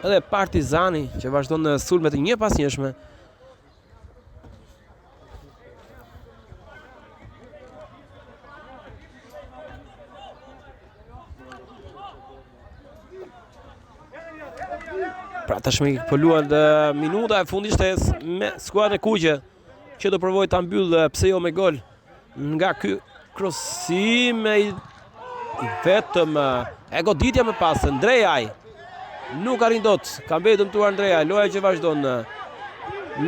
Edhe Partizani që vazhdon në sulme të njëpasnjëshme. Pra tashmë po luhet minuta e fundit shtesë me skuadrën e kuqe. që do provojë ta mbyllë pse jo me gol nga ky krosim i vetëm e goditja më pas Ndrejaj nuk arrin dot ka mbetur dëmtuar Ndrejaj loja që vazhdon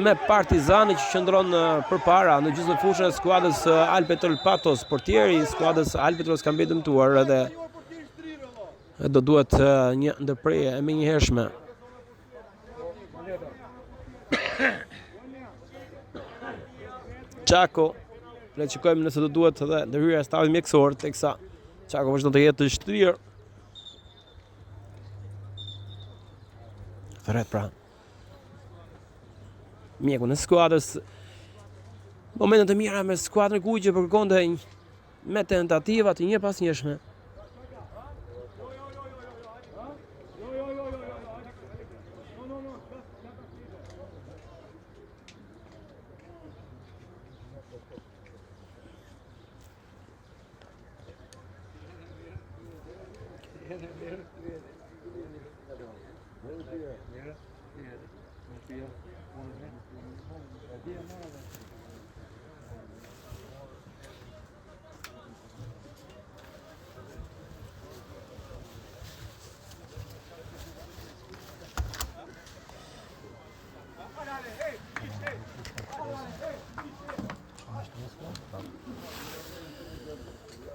me Partizanin që qëndron përpara në gjysmë fushën e skuadrës Albpetrol Patos portieri i skuadrës Albpetrol ka mbetur dëmtuar edhe do duhet një ndërprerje e menjëhershme Çako, le të shikojmë nëse do duhet edhe ndërhyrja e stafit mjekësor teksa Çako vazhdon të jetë i shtrirë. Thërret pra. Mjekun e skuadrës momente të mira me skuadrën e kuqe po kërkonte me tentativa të njëpasnjëshme.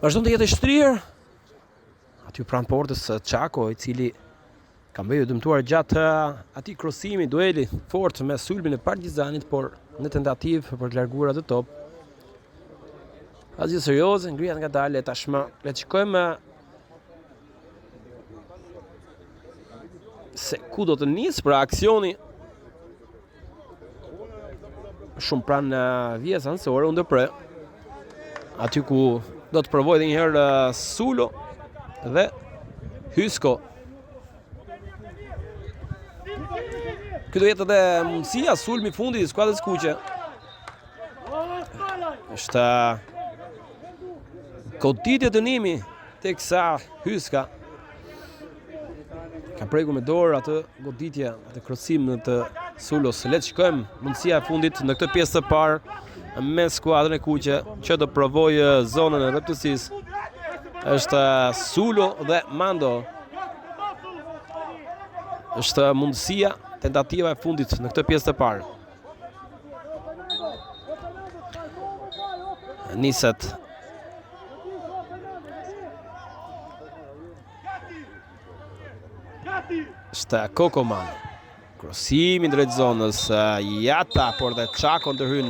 Vazhdon të jetë e shtrirë aty pranë portës Çako, i cili Ka mbetur i dëmtuar gjatë atij krosimi, dueli fort me sulmin e Partizanit, por në tentativë për të larguar atë top. Asgjë serioze, ngrihet ngadalë tashmë. Le të shikojmë se ku do të nisë pra aksioni shumë pranë vijës anësore u ndërpre aty ku do të provojë edhe një herë Sulo dhe Hysko. Ky do jetë edhe mundësia sulmi i fundit i skuadrës kuqe. Është goditje dënimi teksa Hyska ka prekur me dorë atë goditje, atë krosim në të Sulos. Le të shikojmë mundësia e fundit në këtë pjesë të parë me skuadrën e kuqe që do provojë zonën e rreptësisë. Është Sulo dhe Mando. Është mundësia, tentativa e fundit në këtë pjesë të parë. Niset. Është Kokoman. Krosimi drejt zonës Jata, por dhe Çako ndërhyn.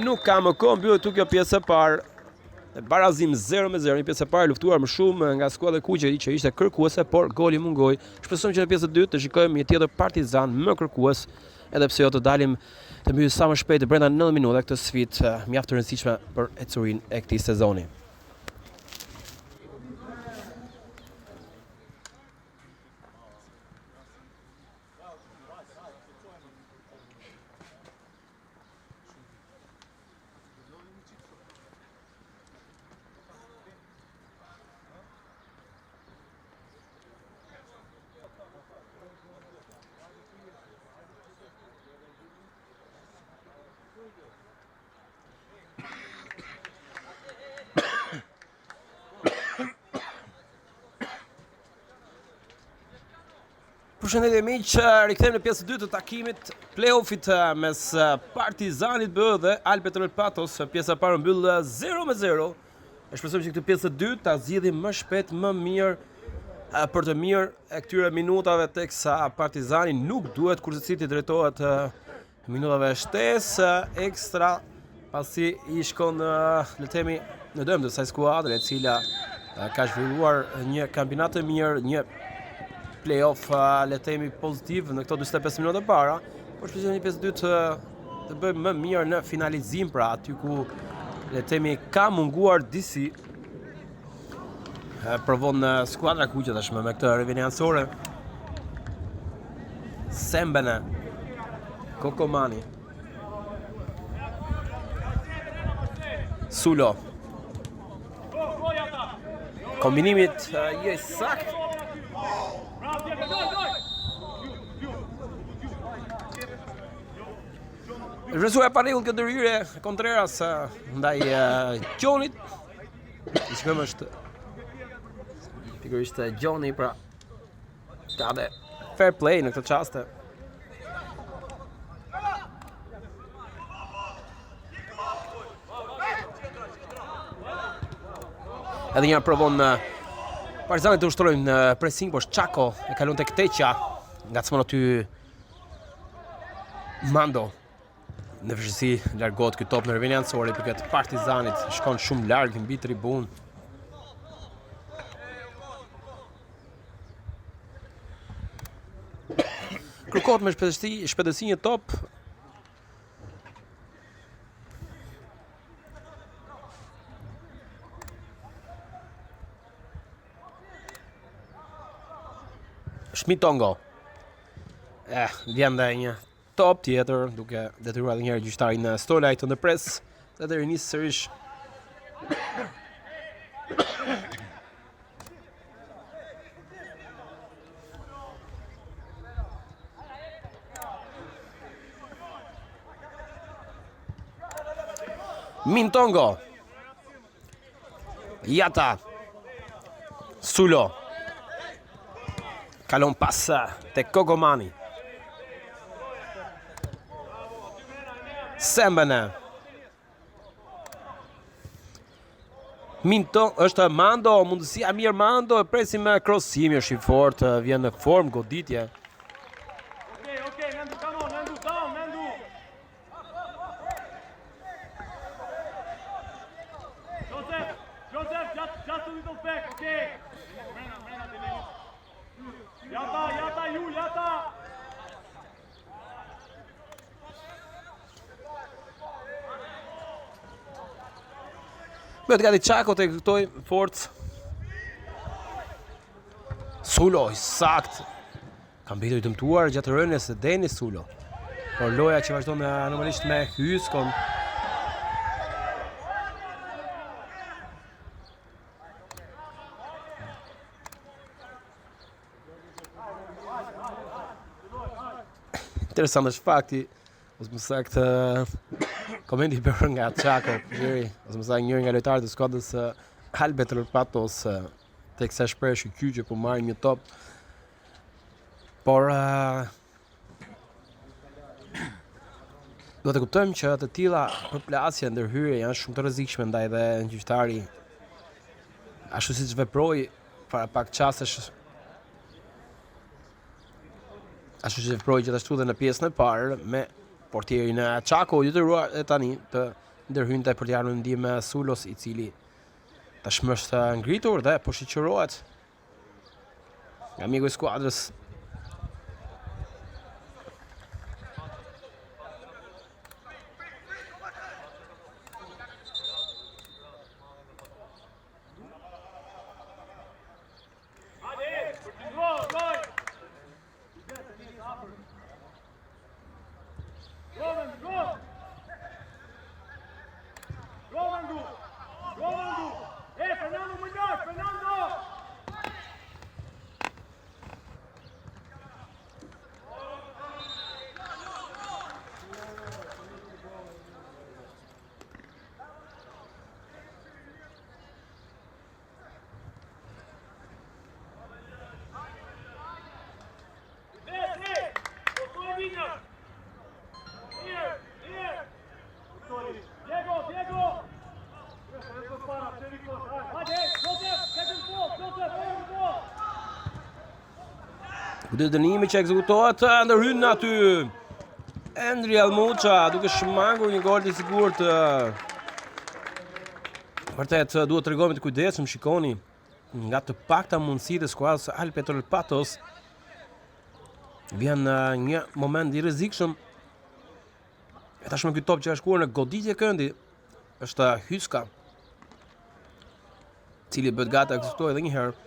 Nuk ka më kohë mbyllet këtu kjo pjesë e parë. Barazim 0 me 0, një pjesë e parë luftuar më shumë nga skuadra e kuqe që ishte kërkuese, por goli mungoi. Shpresojmë që në pjesën e dytë të shikojmë një tjetër Partizan më kërkues, edhe pse jo të dalim të mbyllim sa më shpejt brenda 90 minuta këtë sfidë mjaft të rëndësishme për ecurinë e këtij sezoni. Përshëndetje miq, rikthehemi në pjesën e dytë të takimit play-offit eh, mes eh, Partizanit B dhe Albpetrol Patos. Pjesa e parë u mbyll 0 me 0. E shpresojmë që këtë pjesë të dytë ta zgjidhim më shpejt, më mirë eh, për të mirë e këtyre minutave teksa Partizani nuk duhet kurrsesi t'i drejtohet minutave shtesë ekstra pasi i shkon le të themi në dëm të kësaj skuadre e cila ka zhvilluar një kampionat të mirë, një play-off le të themi pozitiv në këto 45 minuta të para, por shpresojmë në pjesë të dytë të bëjmë më mirë në finalizim pra aty ku le të themi ka munguar disi provon skuadra e kuqe tashmë me këtë rivënie anësore. Sembene. Kokomani. Sulo. Kombinimi jo i saktë. Vlerësuar e parregullt kjo ndërhyrje Contreras ndaj Gjonit. I shikojmë është pikërisht Gjoni pra ka dhe fair play në këtë çaste. Edhe një herë provon Partizani të ushtrojnë në pressing, por Çako e kalon tek Teqa. Ngacmon aty Mando. Në vështirësi largohet ky top në rivënie anësore i përket Partizanit, shkon shumë larg mbi tribunë. Kërkohet me shpejtësi, shpejtësi një top. Shmitongo. Eh, vjen dhe një Top tjetër, duke detyruar edhe një herë gjyqtarin Stolaj të ndërpresë dhe të rinisë sërish. Mintongo. Jata. Sulo. Kalon pas te Kokomani. Sembene. Minto, është Mando, mundësia mirë Mando, e presim me krosimi, është i fortë, vjen në formë goditje. Okay, okay, Nandu, come on, Nandu, down, Nandu. Joseph, Joseph, just, just a little back, okay? Jata, jata, ju, jata! Bëhet gati Çako të ekzekutojë forcë. Sulo, i saktë. Ka mbetur i dëmtuar gjatë rënies së Denis Sulo. Por loja që vazhdon normalisht me Hyskon. Interesant është fakti, ose më saktë komenti i bërë nga Çako, njëri, ose më saktë njëri nga lojtarët e skuadrës së Albpetrol Patos, teksa shpreh shyqyr që po marrin një top. Por uh, duhet të kuptojmë që të tilla përplasje ndërhyrje janë shumë të rrezikshme ndaj dhe gjyqtari ashtu siç veproi para pak çastesh. Ashtu që veproi gjithashtu dhe në pjesën e parë me portierin Çako, i detyruar e tani të ndërhynte për t'i ardhur në ndihmë Sulos, i cili tashmë është ngritur dhe po shoqërohet nga mjeku i skuadrës. Goditje dënimi që ekzekutohet ndërhyn aty Endri Almuça duke shmangur një gol të sigurt. Vërtet duhet të tregohemi të kujdesshëm, shikoni nga të pakta mundësi të skuadrës së Albpetrol Patos. Vjen një moment i rrezikshëm. E tashmë ky top që ka shkuar në goditje këndi është Hyska. Cili bëhet gati të ekzekutojë edhe një herë.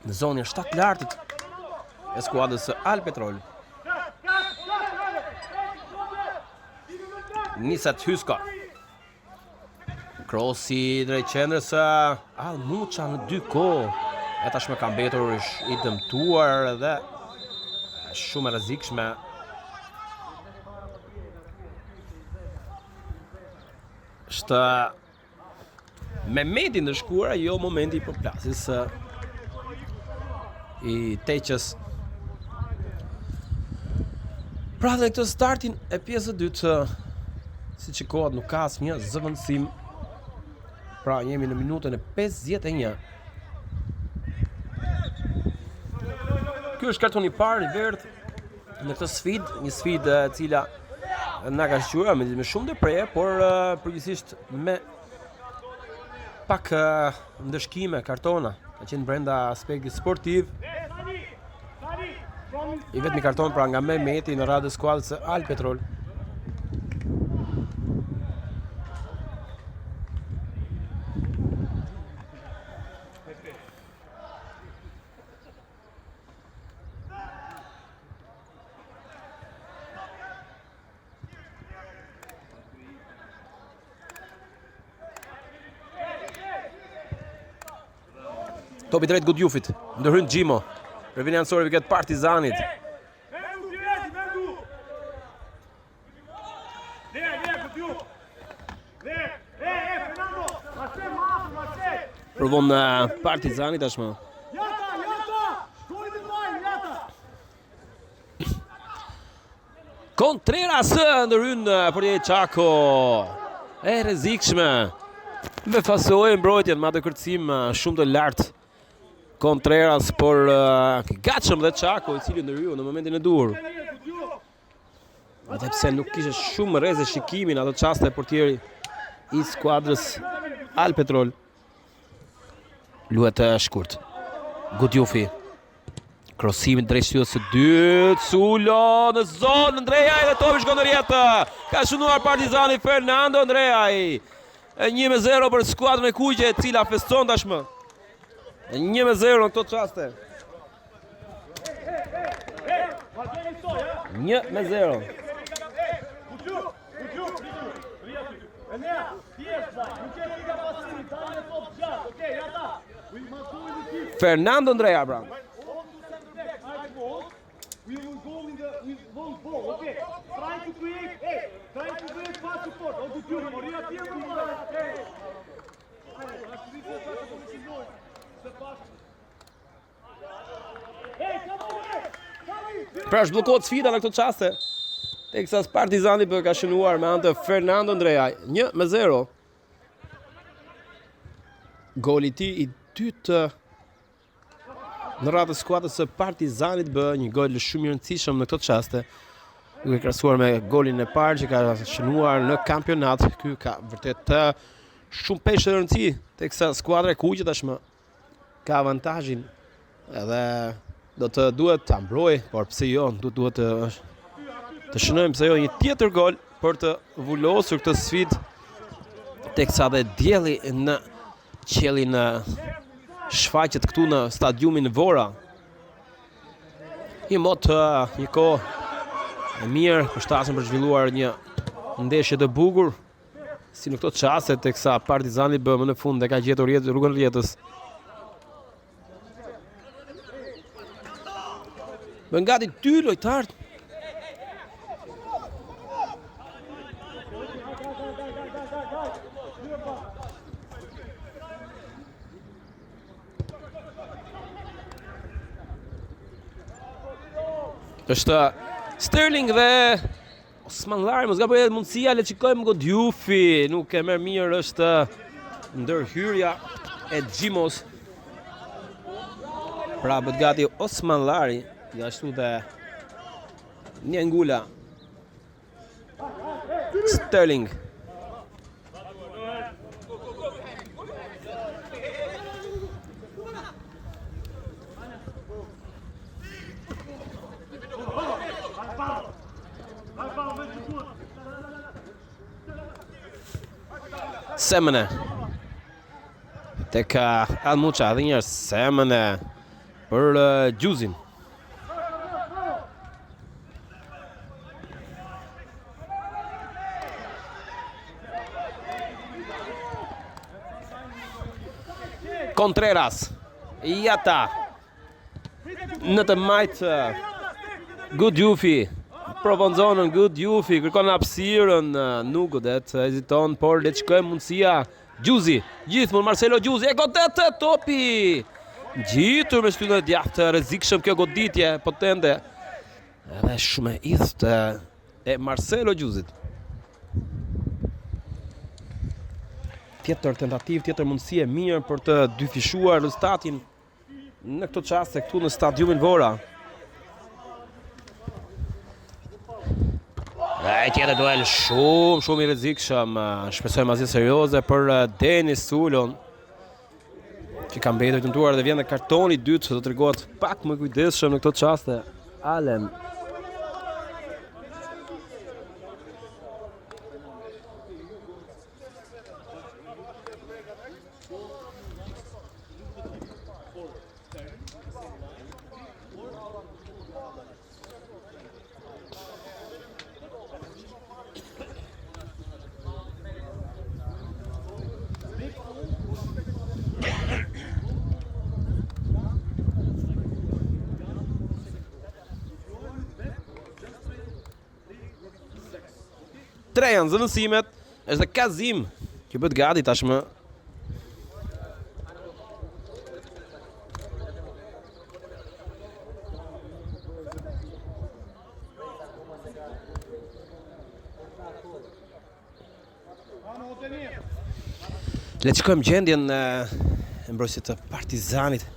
Në zonën e shtatlartit e skuadrës së Albpetrol. Niset Hyska. Krosi drejt qendrës Almuça në dy kohë. E tashmë ka mbetur i dëmtuar dhe shumë e rrezikshme. Është Mehmeti ndëshkuar jo momenti i përplasjes i Teqës. Pra dhe këtë startin e pjesës së dytë, siç shikohet nuk ka asnjë zëvendësim. Pra jemi në minutën e 51. Ky është kartoni i parë i verdhë në këtë sfidë, një sfidë e cila na ka shquar me, me shumë ndërprerje, por përgjithsisht me pak ndëshkime, kartona, ka qenë brenda aspektit sportiv. I vetmi karton pra nga Mehmeti në radhët e skuadrës së Albpetrol. Topi drejt Gudjufit, ndërhyn Xhimo. Revini anësori i përket Partizanit. Provon eh, Partizani tashmë. Contreras ndërhyn eh, portieri Çako. E rrezikshme. Befasoi mbrojtjen me atë kërcim eh, shumë të lartë. Contreras por uh, gatshëm dhe Çako i cili ndërhyu në momentin e duhur. Edhe pse nuk kishte shumë rreze shikimi në ato çaste portieri i skuadrës Albpetrol. Luhet shkurt. Gudjufi. Krosimi drejt shtyllës së dytë, Sulo në zonë, Ndrejaj dhe topi shkon në rrjetë. Ka shënuar Partizani Fernando Ndrejaj. 1-0 për skuadrën e kuqe, e cila feston tashmë. 1-0 në këto çaste. 1-0. Fernando Ndreja pra. We will go in the with long ball, okay? Try to create, hey, try to create pass support. O të tyre, mori atje më parë. Hey. Pra zhbllokohet sfida në këto çaste. Teksa Partizani B ka shënuar me anë të Fernando Ndrejaj, 1 me 0. Goli i tij i dytë. në radhë të skuadrës së Partizanit B, një gol shumë i rëndësishëm në këto çaste. Duke krahasuar me golin e parë që ka shënuar në kampionat, ky ka vërtet shumë peshë dhe rëndësi, teksa skuadra e kuqe tashmë ka avantazhin edhe do të duhet ta mbrojë, por pse jo, do duhet të të shënojmë pse jo një tjetër gol për të vulosur këtë sfidë teksa dhe dielli në qiellin shfaqet këtu në stadiumin Vora. Një mot, një kohë e mirë, përshtatshëm për zhvilluar një ndeshje të bukur. Si në këto çaste teksa Partizani B më në fund e ka gjetur rrjetë, rrugën rrjetës. Bëhen gati dy lojtarët. Është Sterling dhe Osmanllari, mos gaboj edhe mundësia, le të shikojmë Godjufi, nuk e merr mirë është ndërhyrja e Xhimos. Pra bëhet gati Osmanllari, gjithashtu dhe Njengula. Sterling. Semene Tek Almuça edhe njëherë Semene Për uh, Gjuzin Contreras Jata Në të majtë Gudjufi Provon zonën Gudjufi Kërkon hapësirën Nuk godet Heziton Por le të shikojmë mundësia Gjuzi Gjithmonë Marcelo Gjuzi E godet topi Ngjitur me shtyllën e djathtë Rrezikshëm kjo goditje Potente Edhe shumë e idhtë E Marcelo Gjuzit Tjetër tentativë, tjetër mundësi e mirë për të dyfishuar rezultatin në këto çaste këtu në stadiumin Vora. E tjetër duel shumë, shumë i rrezikshëm. Shpresojmë asgjë serioze për eh, Denis Sulon që ka mbetur i dëmtuar dhe vjen në kartoni i dytë, do të tregohet pak më kujdesshëm në këto çaste. Allen Tre janë zëvendësimet, është dhe Kazim që bëhet gati tashmë. Le të shikojmë gjendjen e mbrojtësit të Partizanit.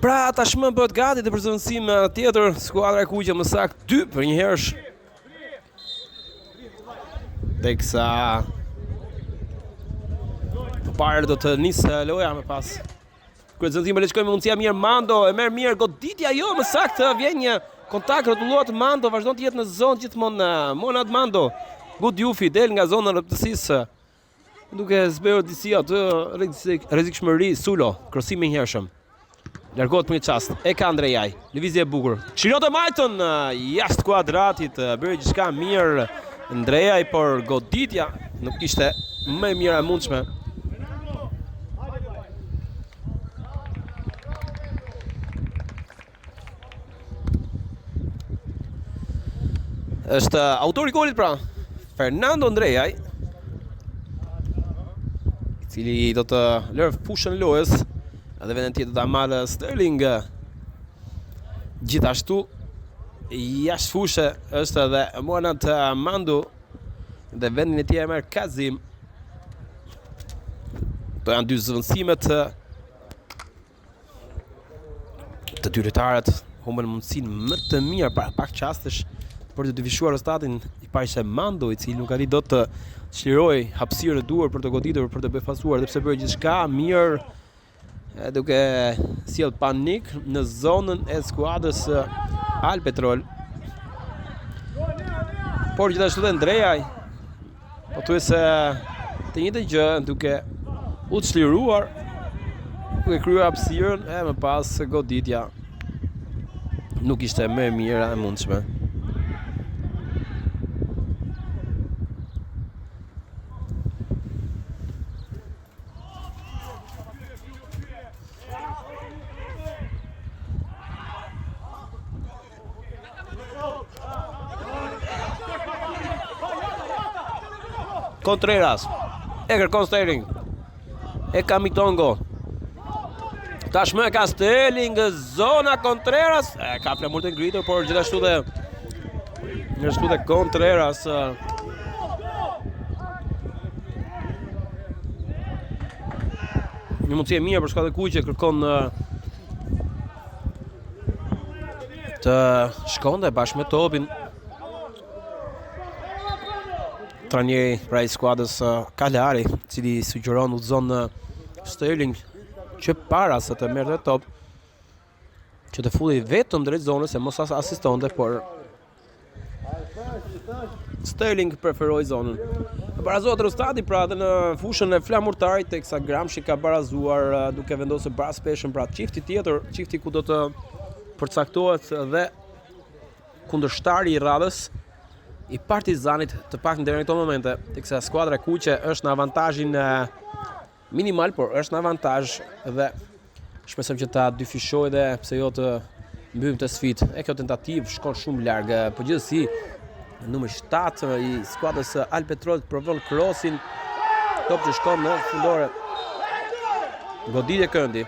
Pra tashmë bëhet gati dhe për zëvendësim eh, tjetër skuadra e kuqe më saktë 2 përnjëherësh. Teksa Më parë do të nisë loja më pas. Kryhet zëvendësimi le të shikojmë mundësia mirë Mando e merr mirë goditja jo më saktë vjen një kontakt rrotullohet Mando vazhdon të jetë në zonë gjithmonë eh, Monad Mando. Gudjufi del nga zona e rreptësisë. Duke zbehur disi atë rrezikshmëri Sulo, krosim i hershëm. Largohet për një çast. E ka Andrejaj. Lëvizje e bukur. Qëllon të majtën jashtë kuadratit, bëri gjithçka mirë. Ndrejaj, por goditja nuk ishte më e mira e mundshme. Është autori i golit pra, Fernando Ndrejaj, i cili do të lërë fushën e lojës dhe vendin e tij do ta marrë Sterling. Gjithashtu jashtë fushe është edhe Moanat Mandu dhe vendin e tij e merr Kazim. Këto janë dy zëvendësimet të dy lojtarët humbën mundësinë më të mirë para pak çastesh për të dyfishuar rezultatin. I pari ishte Mando, i cili nuk arriti dot të çlirojë hapësirën e duhur për të goditur, për të befasuar, edhe pse bëri gjithçka mirë duke sjell panik në zonën e skuadrës Albpetrol. Por gjithashtu dhe Ndrejaj pothuajse të njëjtën gjë duke u çliruar duke krijuar hapësirën e më pas goditja nuk ishte më e mira e mundshme. Contreras e kërkon Sterling. E ka Mitongo. Tashmë e ka Sterling zona Contreras. E ka flamur të ngritur, por gjithashtu dhe gjithashtu dhe Contreras. Një mundësi e mirë për skuadrën e kuqe kërkon të shkonte bashkë me topin. Trajneri pra i skuadrës Kalari, i cili sugjeron udhëzon Sterling që para se të merrte top që të futej vetëm drejt zonës e mos as asistonte, por Sterling preferoi zonën. Barazohet rezultati pra edhe në fushën e Flamurtarit teksa Gramshi ka barazuar eh, duke vendosur baraspeshën pra çifti tjetër, çifti ku do të përcaktohet dhe kundërshtari i radhës i Partizanit të paktën deri në këto momente, teksa skuadra e kuqe është në avantazhin eh, minimal, por është në avantazh dhe shpresojmë që ta dyfishojë dhe pse jo të mbyllim këtë sfidë. E kjo tentativë shkon shumë larg. Po gjithsesi numri 7 i skuadrës së Albpetrolit provon krosin. Top që shkon në fundore. Goditje këndi.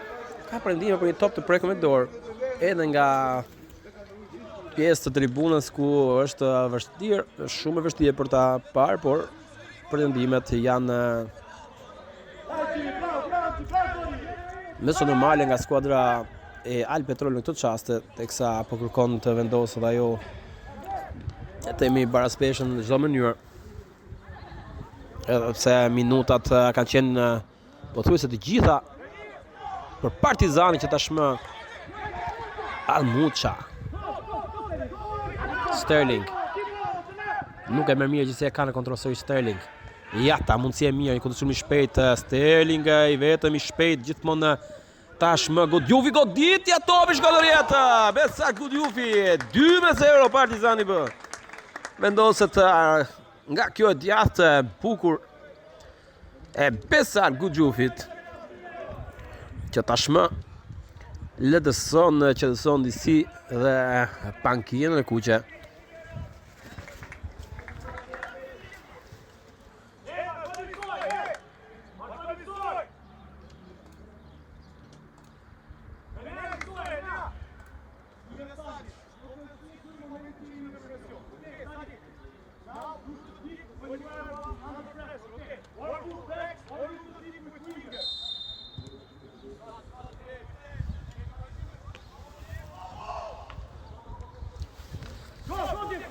Ka pretendime për një top të prekur me dorë edhe nga pjesë të tribunës ku është vështirë, shumë e vështirë për ta parë, por pretendimet janë mëse normale nga skuadra e Albpetrol në këto çaste, teksa po kërkon të vendosë dhe ajo e themi baraspeshën në çdo mënyrë. Edhe pse minutat eh, kanë qenë eh, pothuajse të gjitha për Partizanin që tashmë Almuça Sterling nuk e merr mirë gjithsesi e ka në kontroll sërish Sterling Jata, mundësi e mirë, një kundërsulm i shpejtë Sterling i vetëm i shpejtë gjithmonë tashmë Gudjufi goditja topi shkon në rrjetë. Besa Gudjufi 2-0 Partizani B. Vendoset nga kjo e djathtë e bukur e Besar Gudjufit që tashmë lehtëson qetëson disi dhe pankinën e kuqe.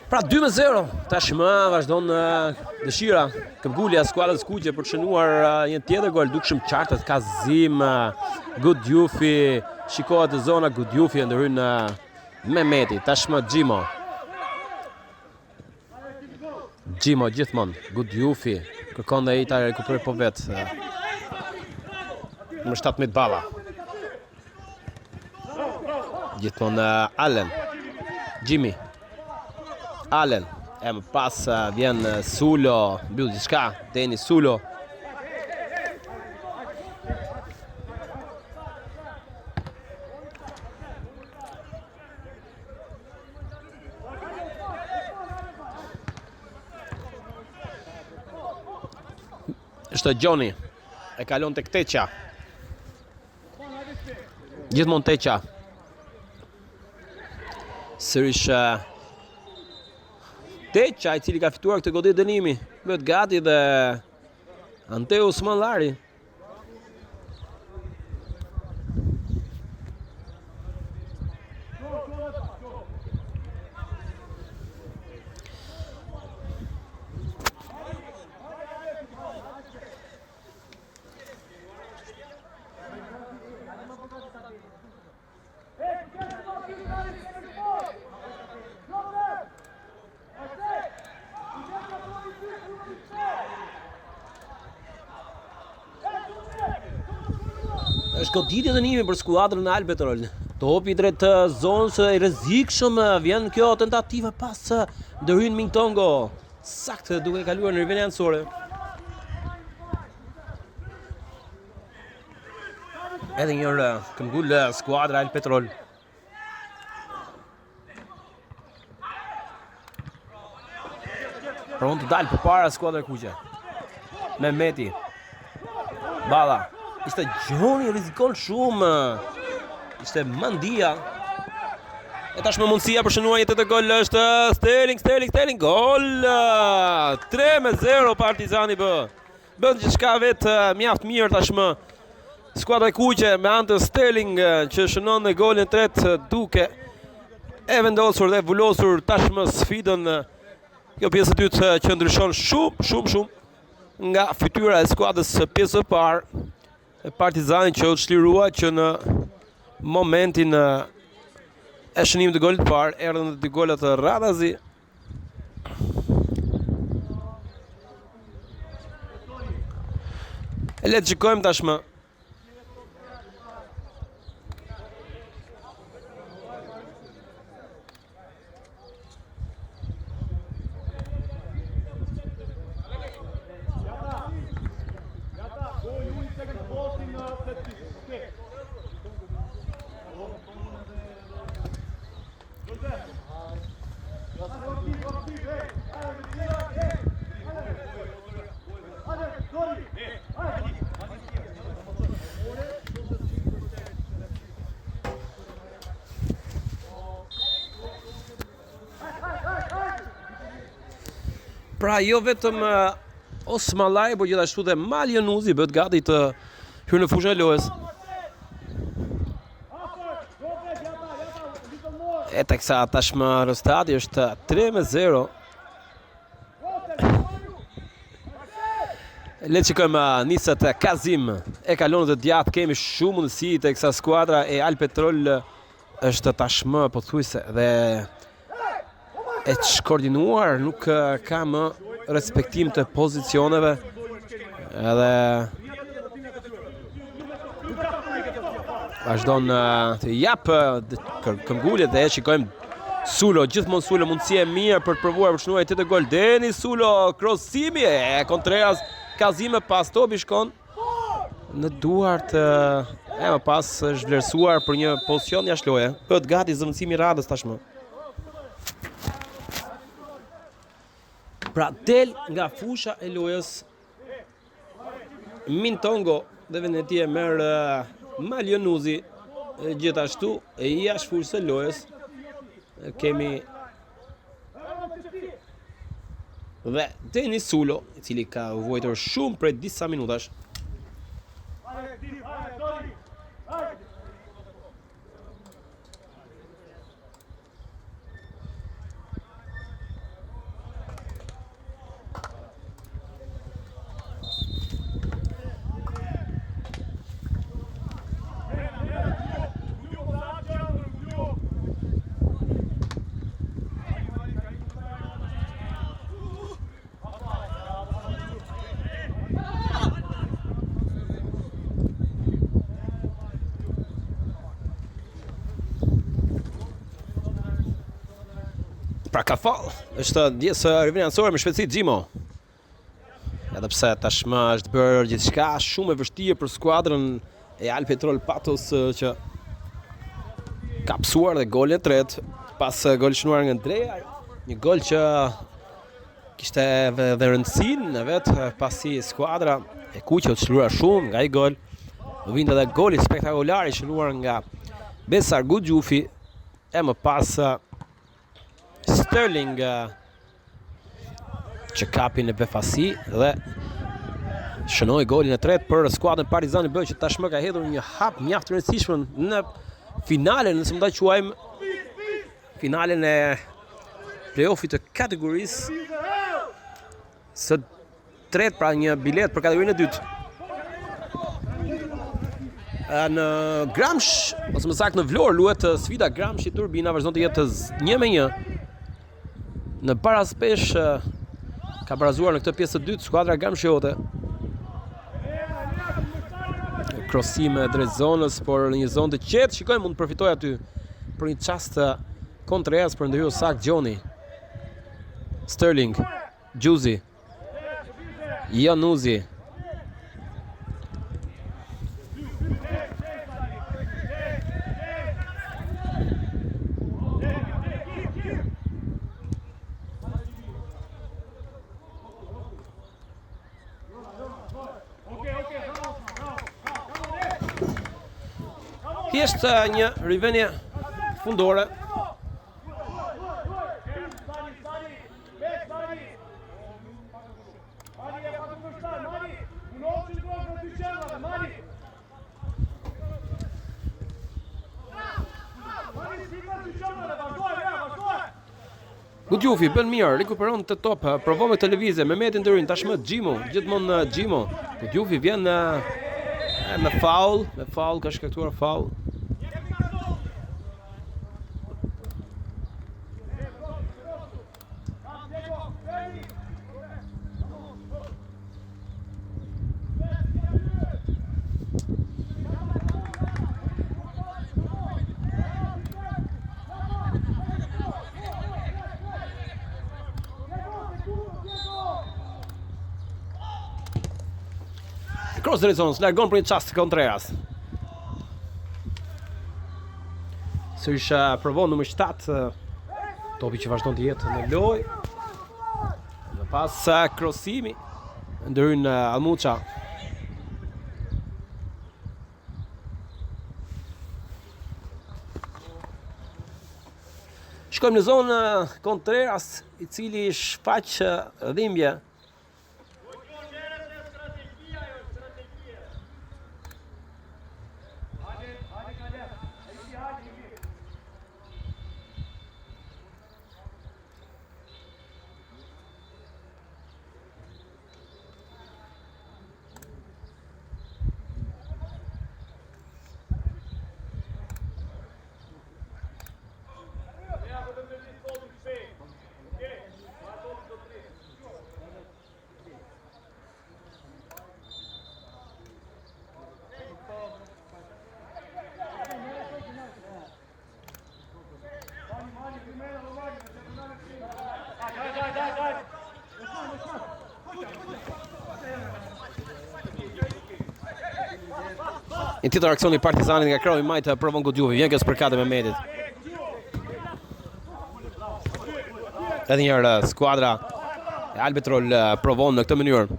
Pra 2-0, tashmë vazhdon dëshira këmbëngulja e skuadrës kuqe për të shënuar një tjetër gol dukshëm qartë Kazim Gudjufi shikohet te zona Gudjufi e ndërhyn Mehmeti tashmë Xhimo Xhimo gjithmonë, Gudjufi, kërkon dhe ai ta rekuperojë po vetë. Numër 17 Balla. Gjithmonë Allen. Jimmy. Allen. E më pas vjen Sulo, mbyll gjithçka, Deni Sulo. Është Gjoni. E kalon tek Teqa. Gjithmonë Teqa. Sërish eh, Teqa i cili ka fituar këtë goditje dënimi. Bëhet gati dhe Anteo Osmanllari. Është goditje dënimi për skuadrën e Albpetrol. Topi drejt zonës i rrezikshëm vjen kjo tentativa pas ndërhyn Mintongo. Saktë duke kaluar në rivënie anësore. Edhe një herë këmbgul skuadra Albpetrol. Provon të dalë përpara skuadra e kuqe. Mehmeti. Balla. Ishte Gjoni rrezikon shumë. Ishte Mandia. E tashmë mundësia për shënuar një tjetër gol është Sterling, Sterling, Sterling, gol! 3-0 Partizani B. Bën gjithçka vetë mjaft mirë tashmë. Skuadra e kuqe me anë të Sterling që shënon në golin e tretë duke e vendosur dhe vulosur tashmë sfidën. Kjo pjesë e dytë që ndryshon shumë, shumë, shumë nga fytyra e skuadrës së pjesës së parë. E Partizani që u çlirua që në momentin e shënimit të golit të parë, erdhën dhe dy golat radhazi. E le të shikojmë tashmë Pra jo vetëm eh, Osmallaj, por gjithashtu dhe Maljonuzi bëhet gati të hyrë në fushën e lojës. E teksa tashmë rezultati është 3-0. Le të shikojmë uh, niset Kazim e kalon në të djathtë kemi shumë mundësi teksa skuadra e Albpetrol uh, është tashmë pothuajse dhe e çkoordinuar, nuk uh, ka më respektim të pozicioneve edhe vazhdon të japë këmbguljet dhe e shikojmë Sulo, gjithmonë Sulo, mundësi e mirë për të provuar për të shënuar tjetër gol. Deni Sulo, krosimi e Kontreras, Kazim e pas topi shkon në duart e më pas është vlerësuar për një pozicion jashtë loje. Bëhet gati zëvendësimi i radhës tashmë. Pra del nga fusha e lojës Mintongo dhe vendin e tij e merr Maljonuzi gjithashtu e jashtë fushës së lojës kemi dhe Denis Sulo i cili ka vuajtur shumë prej disa minutash. Pra ka faull. Është ndjesë rivënia anësore me shpejtësi Xhimo. Edhe pse tashmë është bërë gjithçka shumë e vështirë për skuadrën e Albpetrol Patos që ka pësuar dhe golin e tretë pas golit shënuar nga Andrea, një gol që kishte edhe rëndësinë e vet pasi skuadra e kuqe u çlirua shumë nga ai gol. Vinte edhe goli spektakolar i shënuar nga Besar Gudjufi e më pas Sterling që kapi në befasi dhe shënoi golin e tretë për skuadrën Partizani B që tashmë ka hedhur një hap mjaft të rëndësishëm në finalen, nëse mund ta quajmë finalen e play-offit të kategorisë së tretë, pra një biletë për kategorinë e dytë. Në Gramsh, ose më saktë në Vlorë luhet sfida Gramshi Turbina vazhdon të jetë 1 me 1. Në baraspeshë ka barazuar në këtë pjesë të dytë skuadra Gramshiote. Krosime drejt zonës, por në një zonë të qetë, shikojmë mund të përfitojë aty për një çast Contreras për ndërhyrë saktë Gjoni. Sterling, Gjuzi, Januzi. Thjesht një rivënie fundore. Gudjufi bën mirë, rikuperon të top, provon me këtë lëvizje, Mehmeti ndërhyn tashmë Xhimo, gjithmonë Xhimo. Gudjufi vjen në me faull, me faull ka shkaktuar faull. Cross drejt zonës, largon për një çast Contreras. Sërish provon numër 7 Topi që vazhdon të jetë në lojë. Dhe pas krosimi ndërhyn Almuça. Shkojmë në zonë Contreras, i cili shfaq dhimbje. Një tjetër aksion i Partizanit nga krahu i majtë provon Gudjufi, vjen kjo spërkatë e Mehmetit. Edhe një herë skuadra e Albpetrol provon në këtë mënyrë.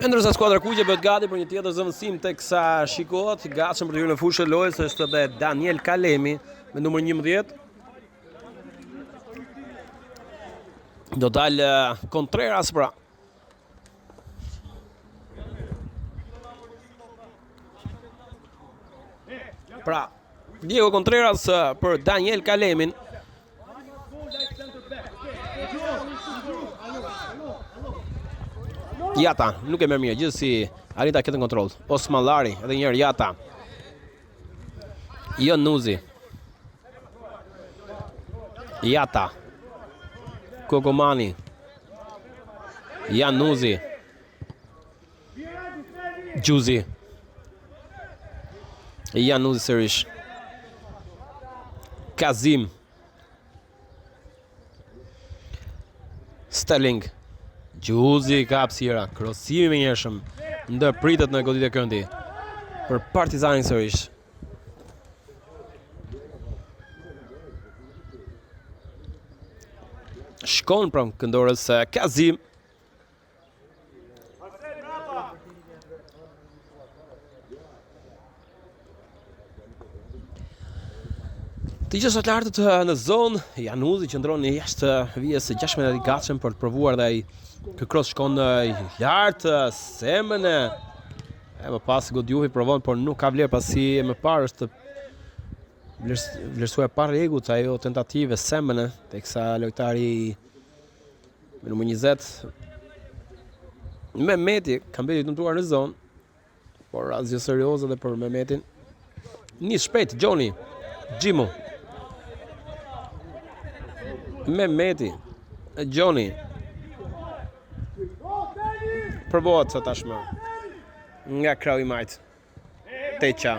E ndërsa skuadra kuqe bëhet gati për një tjetër zëvendësim teksa shikohet gatshëm për të hyrë në fushën e lojës është edhe Daniel Kalemi me numër 11. Do dalë eh, Contreras pra. Pra, Diego Contreras për Daniel Kalemin. Jata, nuk e merr mirë, gjithsesi arrin ta ketë në kontroll. Osmanllari, edhe një herë Jata. Jonuzi. Jata. Kokomani. Januzi. Gjuzi. Januzi sërish. Kazim. Sterling. Gjuzi ka hapësira. Krosimi i menjëhershëm. Ndërpritet në goditje këndi. Për Partizanin sërish. Shkon pranë këndorës Kazim. Të gjithë shtatlartët në zonë, Januzi qëndron jashtë vijës së 16 i gatshëm për të provuar dhe ai ky kros shkon lart Semene. E më pas Godjufi provon, por nuk ka vlerë pasi më parë është vlerësuar pa rregullt ajo tentativë Semene, teksa lojtari Me numër 20 Mehmeti ka mbetur i dëmtuar në zonë, por asgjë serioze dhe për Mehmetin. Nis shpejt Gjoni. Xhimo. Mehmeti. Gjoni. Provohet sa tashmë nga krahu i majtë. Teqa.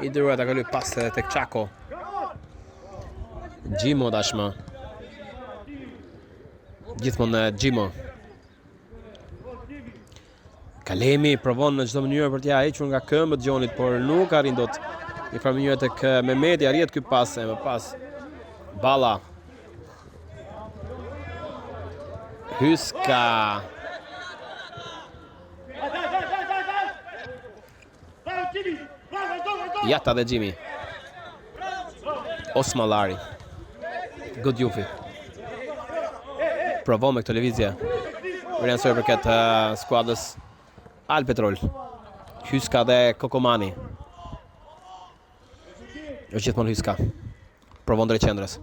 I detyruar ta kalojë pas edhe tek Çako. Xhimo tashmë. Gjithmonë Xhimo. Kalemi provon në çdo mënyrë për t'ia hequr nga këmbët Gjonit, por nuk arrin dot. Në një farë mënyre tek Mehmeti arrihet ky pas e më pas. Balla. Hyska. Jata dhe Gjimi. Osmallari. Godjufi. Provon me këtë lëvizje. Rensoj për këtë uh, skuadrës Albpetrol. Hyska dhe Kokomani. Është gjithmonë Hyska. Provon drejt qendrës.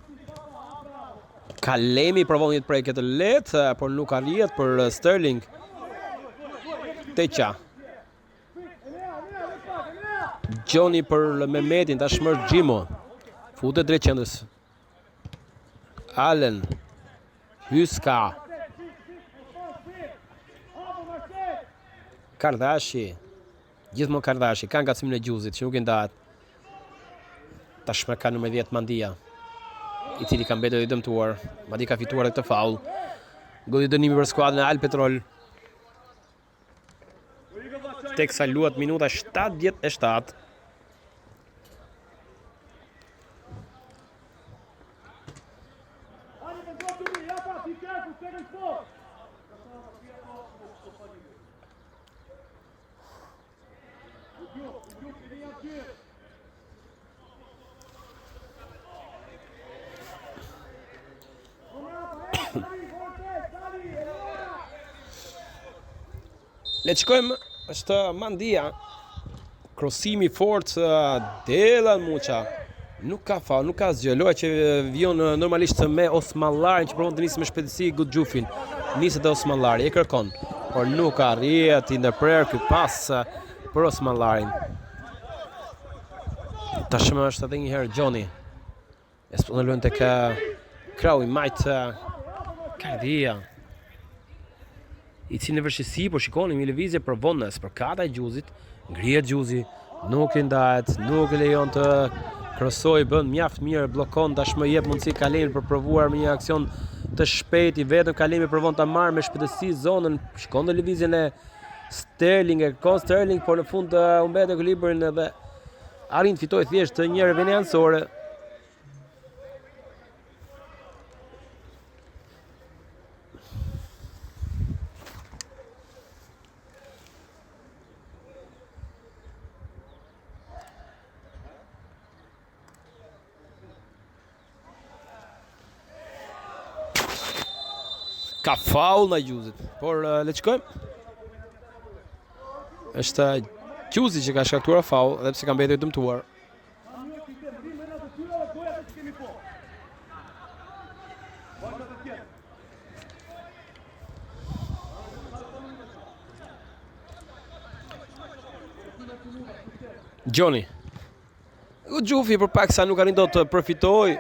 Kalemi provon një prekje të lehtë, por nuk arrihet për Sterling. Teqa. Gjoni për Mehmetin, tashmë është Xhimo. Futet drejt qendrës. Allen. Hyska. Kardashi. Gjithmonë Kardashi ka ngacmimin e Gjuzit që nuk i ndahet. Tashmë ka numër 10 Mandia, i cili ka mbetur i dëmtuar. Madje ka fituar edhe këtë faull. Goditje dënimi për skuadrën e Albpetrol. Teksa luhet minuta 77. Le të shikojmë, është Mandia. Krosimi i fortë Delan Muça. Nuk ka faull, nuk ka asgjë. Loja që vijon normalisht me Osmallarin që provon të nisë me shpejtësi Gudgjufin. Niset dhe Osmallari, e kërkon, por nuk arrihet i ndërprerë ky pas për Osmallarin. Tashmë është edhe një herë Gjoni. E spëllën lojën tek krahu i majtë Kardhia. I cili në vështirësi, po shikoni një lëvizje provon në spërkata e Gjuzit, ngrihet Gjuzi, nuk i ndahet, nuk e lejon të krosoj, bën mjaft mirë, bllokon, tashmë jep mundësi Kalemit për provuar me një aksion të shpejtë, i vetëm Kalemi provon ta marrë me shpejtësi zonën, shkon në lëvizjen e Sterling, e kërkon Sterling, por në fund humbet ekuilibrin edhe arrin të fitojë thjesht një rivënie anësore. Ka faull ndaj Gjuzit, por eh, le të shikojmë. Është Gjuzi që ka shkaktuar faull, edhe pse ka mbetur i dëmtuar. Gjoni. Gjufi për pak sa nuk arrin dot të përfitojë.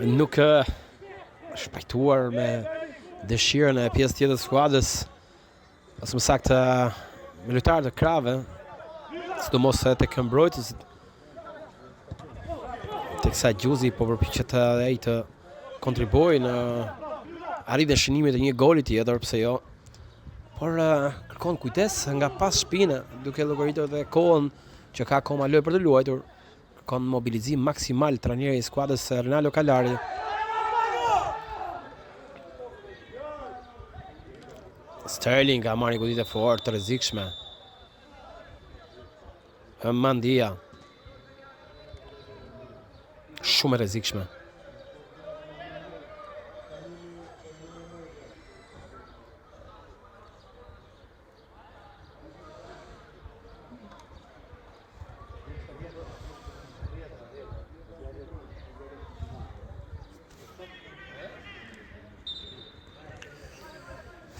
Nuk është pajtuar me dëshirën e pjesës tjetër të skuadrës. Ose më saktë me lojtarët e krahëve, sidomos edhe tek mbrojtësit. Teksa Gjuzi po përpiqet edhe ai të kontribuojë në arritjen e shënimit të një goli tjetër, pse jo. Por kërkon kujdes nga pas shpine, duke llogaritur edhe kohën që ka akoma lojë për të luajtur. Kërkon mobilizim maksimal trajneri i skuadrës Ronaldo Kalari. Sterling ka marrë një goditje fort të rrezikshme. Mandia. Shumë e rrezikshme.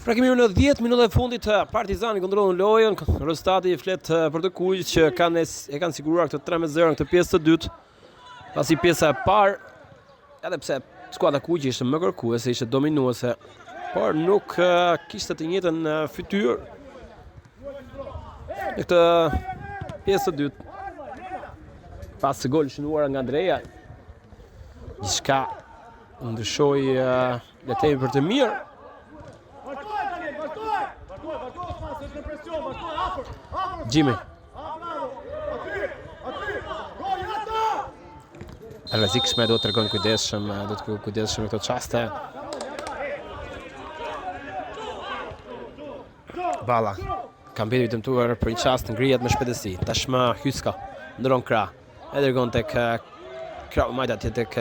Pra kemi në 10 minutat e fundit Partizani kontrollon lojën, Rostati flet eh, për të kuqtë që kanë e kanë siguruar këtë 3-0 në këtë pjesë të dytë. Pasi pjesa e parë, edhe pse skuadra e kuqe ishte më kërkuese, ishte dominuese, por nuk eh, kishte të njëjtën eh, fytyrë. Në këtë pjesë të dytë, pas golit shënuar nga Andrea, gjithçka ndryshoi eh, le të themi për të mirë. Gjimi. E rrezikshme duhet të tregohen kujdesshëm, duhet të kujdesshëm në këto çaste. Balla ka mbetur i dëmtuar për një çast ngrihet me shpejtësi. Tashmë Hyska ndërron krah. E dërgon tek krahu i majtë atje tek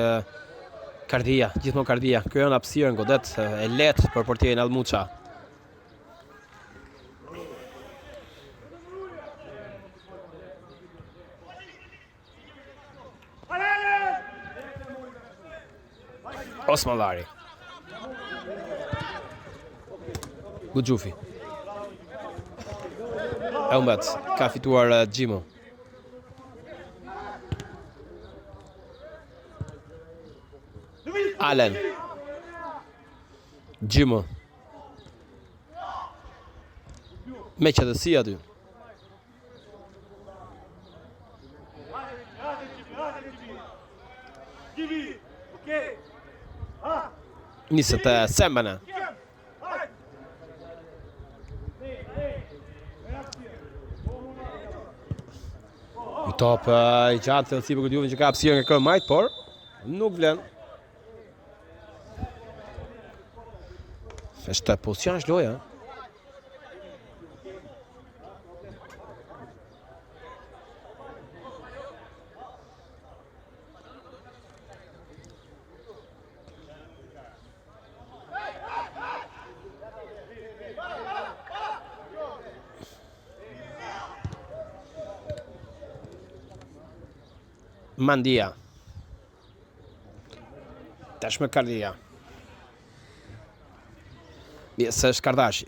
Kardhia, gjithmonë Kardhia. Krijon hapësirën godet e lehtë për portierin Allmuça. Osmanllari. Gxhufi. E humbet, ka fituar eh, Gjimo. Alen. Gjimo. Me qetësi aty. Niset e Sembene. Një top i gjatë thellësi për Gudjuvin që ka hapësirë nga krahu i majtë, por nuk vlen. Është pozicion është loja. Mandia. Tashmë Kardhia. Pjesë është Kardashi.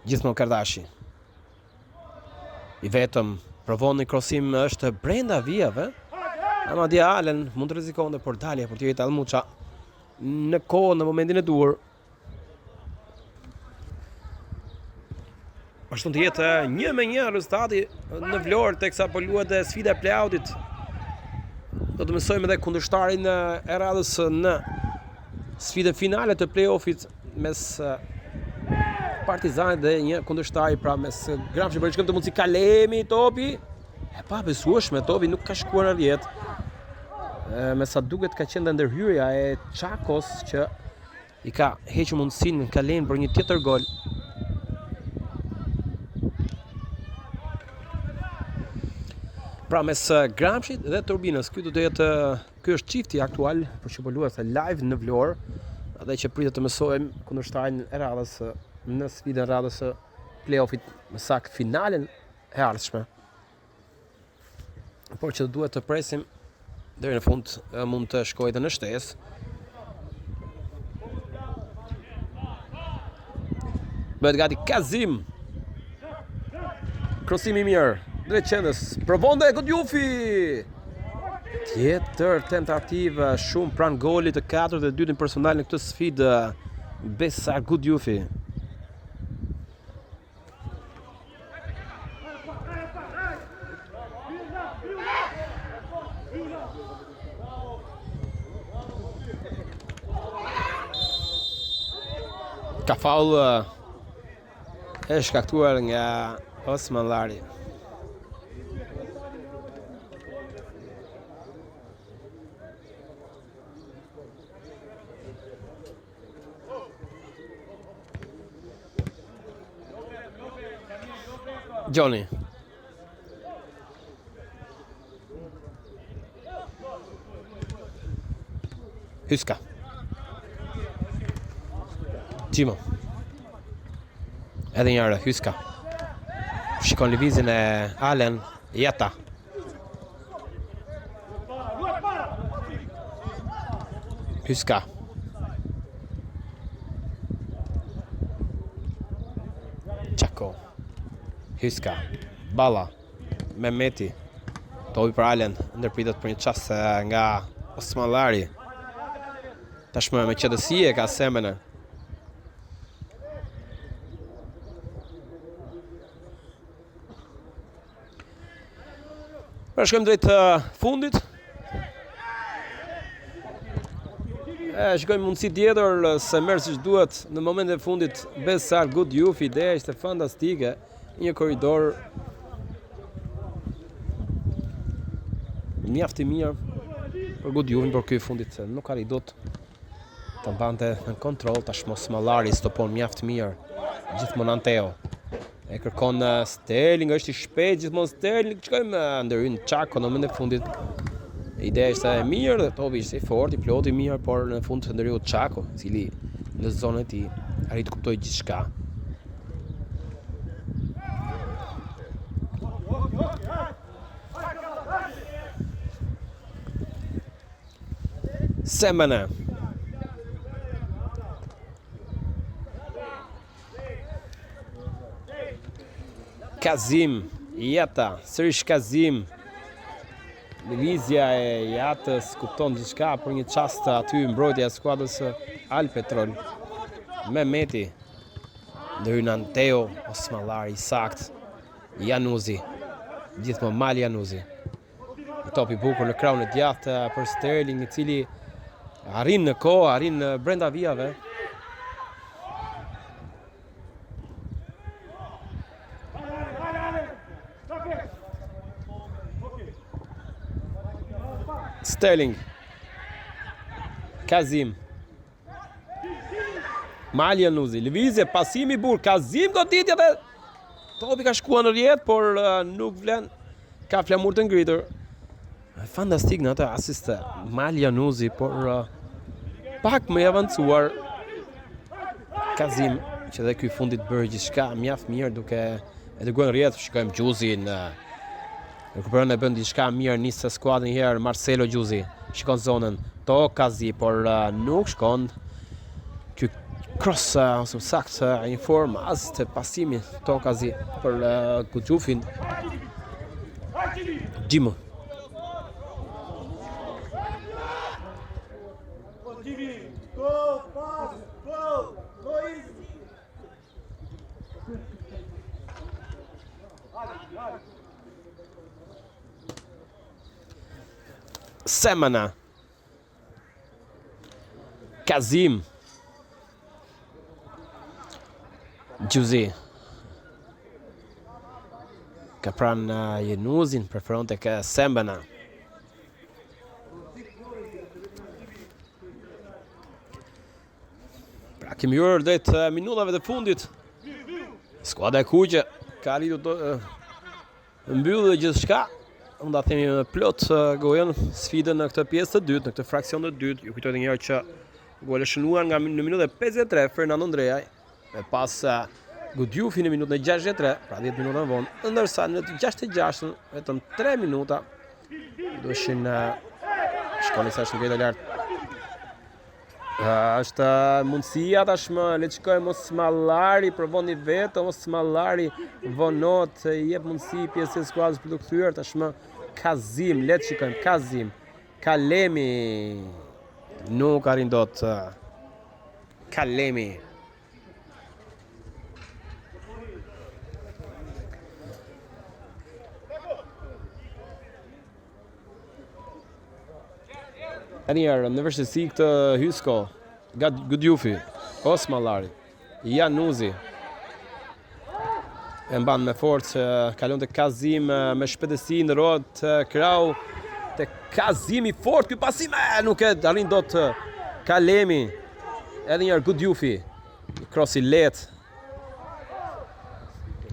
Gjithmonë Kardashi. I vetëm provon një krosim është brenda vijave. Ama di Alen mund të rrezikonte por dalja e portierit Allmuça në kohë në momentin e duhur. Vazhdon të jetë 1 me 1 rezultati në Vlorë teksa po luhet dhe sfida e play-outit. Do të mësojmë edhe kundërshtarin e radhës në sfidën finale të play-offit mes Partizanit dhe një kundërshtari pra mes Gramshit, por shkëm të mundësi Kalemi topi. E pabesueshme, topi nuk ka shkuar në rrjetë. Me sa duket ka qenë dhe ndërhyrja e Çakos që i ka hequr mundësinë Kalemi për një tjetër gol. Pra mes Gramshit dhe Turbinës, ky do të jetë ky është çifti aktual për që po luhet live në Vlorë dhe që pritet të mësojmë kundërshtarin e radhës në sfidën e radhës së play-offit, më saktë finalen e ardhshme. Por që duhet të presim. Deri në fund mund të shkojë edhe në shtesë. Bëhet gati Kazim. Krosim i mirë drejt qendrës. Provon dhe Gudjufi. Tjetër tentativë shumë pranë golit të katërt dhe dytin personal në këtë sfidë Besar Gudjufi. Ka faull e shkaktuar nga Osmanllari. Gjoni. Hyska. Gjimo. Edhe një herë Hyska. Shikon lëvizjen e Alen Jeta. Hyska. Çako. Hyska. Balla. Mehmeti. Topi për Alen. Ndërpritet për një çast eh, nga Osmanllari. Tashmë me qetësi e ka Semene. Pra shkojmë drejt fundit. E, shikojmë mundësi tjetër s'e merr siç duhet në momentin e fundit Besar Gudjufi, ideja ishte fantastike. Një korridor mjaft i mirë për Gudjufin, por ky i fundit nuk arrit dot ta mbante në kontroll tashmë Osmanllari stopon mjaft mirë gjithmonë Anteo. E kërkon eh, Sterling, është i shpejtë gjithmonë Sterling, shikojmë eh, ndërhyn Çako në momentin e fundit. Ideja ishte e mirë dhe topi ishte i fortë, i plotë, i mirë, por në fund ndërhyu Çako, i cili në zonën e tij arrit të kuptojë gjithçka. Semene. Kazim, Jeta, sërish Kazim. Lëvizja e Jatës kupton gjithçka për një çast aty mbrojtja e skuadrës së Albpetrol. Mehmeti ndërhyn Anteo Osmanllari i saktë. Januzi. Gjithmonë Mal Januzi. Një top i bukur në krahun e djathtë për Sterling, i cili arrin në kohë, arrin brenda vijave. Sterling. Kazim. Mal Januzi, lëvizje, pasimi i bukur, Kazim goditje dhe topi ka shkuar në rrjetë, por uh, nuk vlen. Ka flamur të ngritur. Fantastik në atë asist Mal Januzi, por uh, pak më i avancuar Kazim, që dhe ky fundit bëri gjithçka mjaft mirë duke e dërguar në rrjetë, shikojmë Gjuzin uh, Rekuperon e bën diçka mirë nis skuadrën një herë Marcelo Gjuzi. Shikon zonën Tokazi, por uh, nuk shkon. Ky cross uh, ose më saktë uh, një formë as të pasimi Tokazi për uh, Gudjufin. Gjimo. Go, pass, go, go easy. Semana. Kazim. Gjuzi. Ka pranë uh, Jenuzin, preferon tek Sembana. Pra kemi hyrë drejt eh, minutave të fundit. Skuadra e kuqe ka arritur të eh, mbyllë gjithçka. Mund ta themi me plot eh, gojën sfidën në këtë pjesë të dytë, në këtë fraksion të dytë. Ju kujtoj edhe një herë që goli shënuar nga në minutën 53 Fernando Ndrejaj, me pas Gudjufi në minutën e 63, pra 10 minuta më vonë, ndërsa në të 66-ën vetëm 3 minuta duheshin. Shikoni sa është ngritur lart. Është mundësia tashmë, le të shikojmë Osmallari provon i vetëm, Osmallari vonohet, i jep mundësi pjesës së skuadrës për t'u kthyer tashmë Kazim, le të shikojmë Kazim. Kalemi nuk arrin dot. Kalemi. Edhe një herë, në vështirësi këtë Hysko, Gudjufi, Osmallari, Januzi, e mban me forcë, kalon te Kazim me shpejtësi, ndërrohet krahu te Kazimi fort, ky pasim e nuk e arrin dot Kalemi, edhe një herë Gudjufi, kros i lehtë,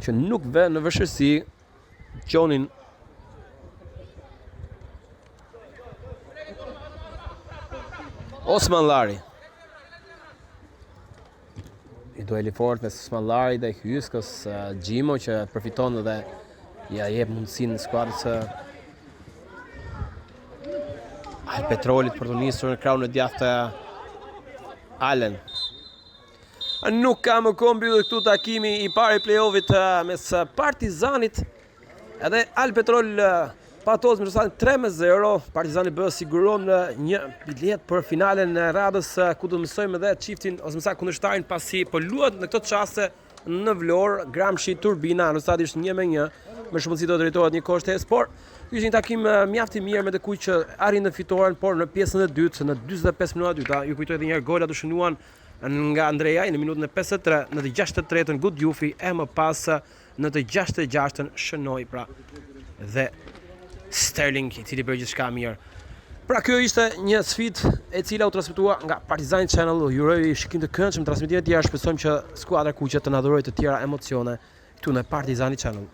që nuk vë në vështirësi Gjonin Osmanllari. Një duel i fortë mes Osmanllarit dhe Hyskës, Gjimo që përfiton dhe ia jep mundësinë skuadrës së Albpetrolit për të nisur në krahun e djathtë Allen. Nuk ka më kohë mbyllet këtu takimi i parë i play-offit mes Partizanit edhe Albpetrol Patos me rezultatin 3-0. Partizani B siguron një biletë për finalen e radhës ku do të mësojmë edhe çiftin ose më saktë kundërshtarin pasi po luhet në këto çaste në Vlorë, Gramshi Turbina, rezultati është 1-1. Me shumë mundësi do të drejtohet një kohë shtesë, por ky ishte një takim mjaft i mirë me të kuqtë që arrin në fitoren, por në pjesën e dytë, në 45 minuta të dyta, ju kujtoj edhe një herë golat u shënuan nga Andreaj në minutën e 53, në të 63-ën Gudjufi e më pas në të 66-ën shënoi pra dhe Sterling i cili bëri gjithçka mirë. Pra kjo ishte një sfidë e cila u transmetua nga Partizani Channel. Ju uroj shikim të këndshëm transmetime të tjera, shpresojmë që skuadra e kuqe të na dhurojë të tjera emocione këtu në Partizani Channel.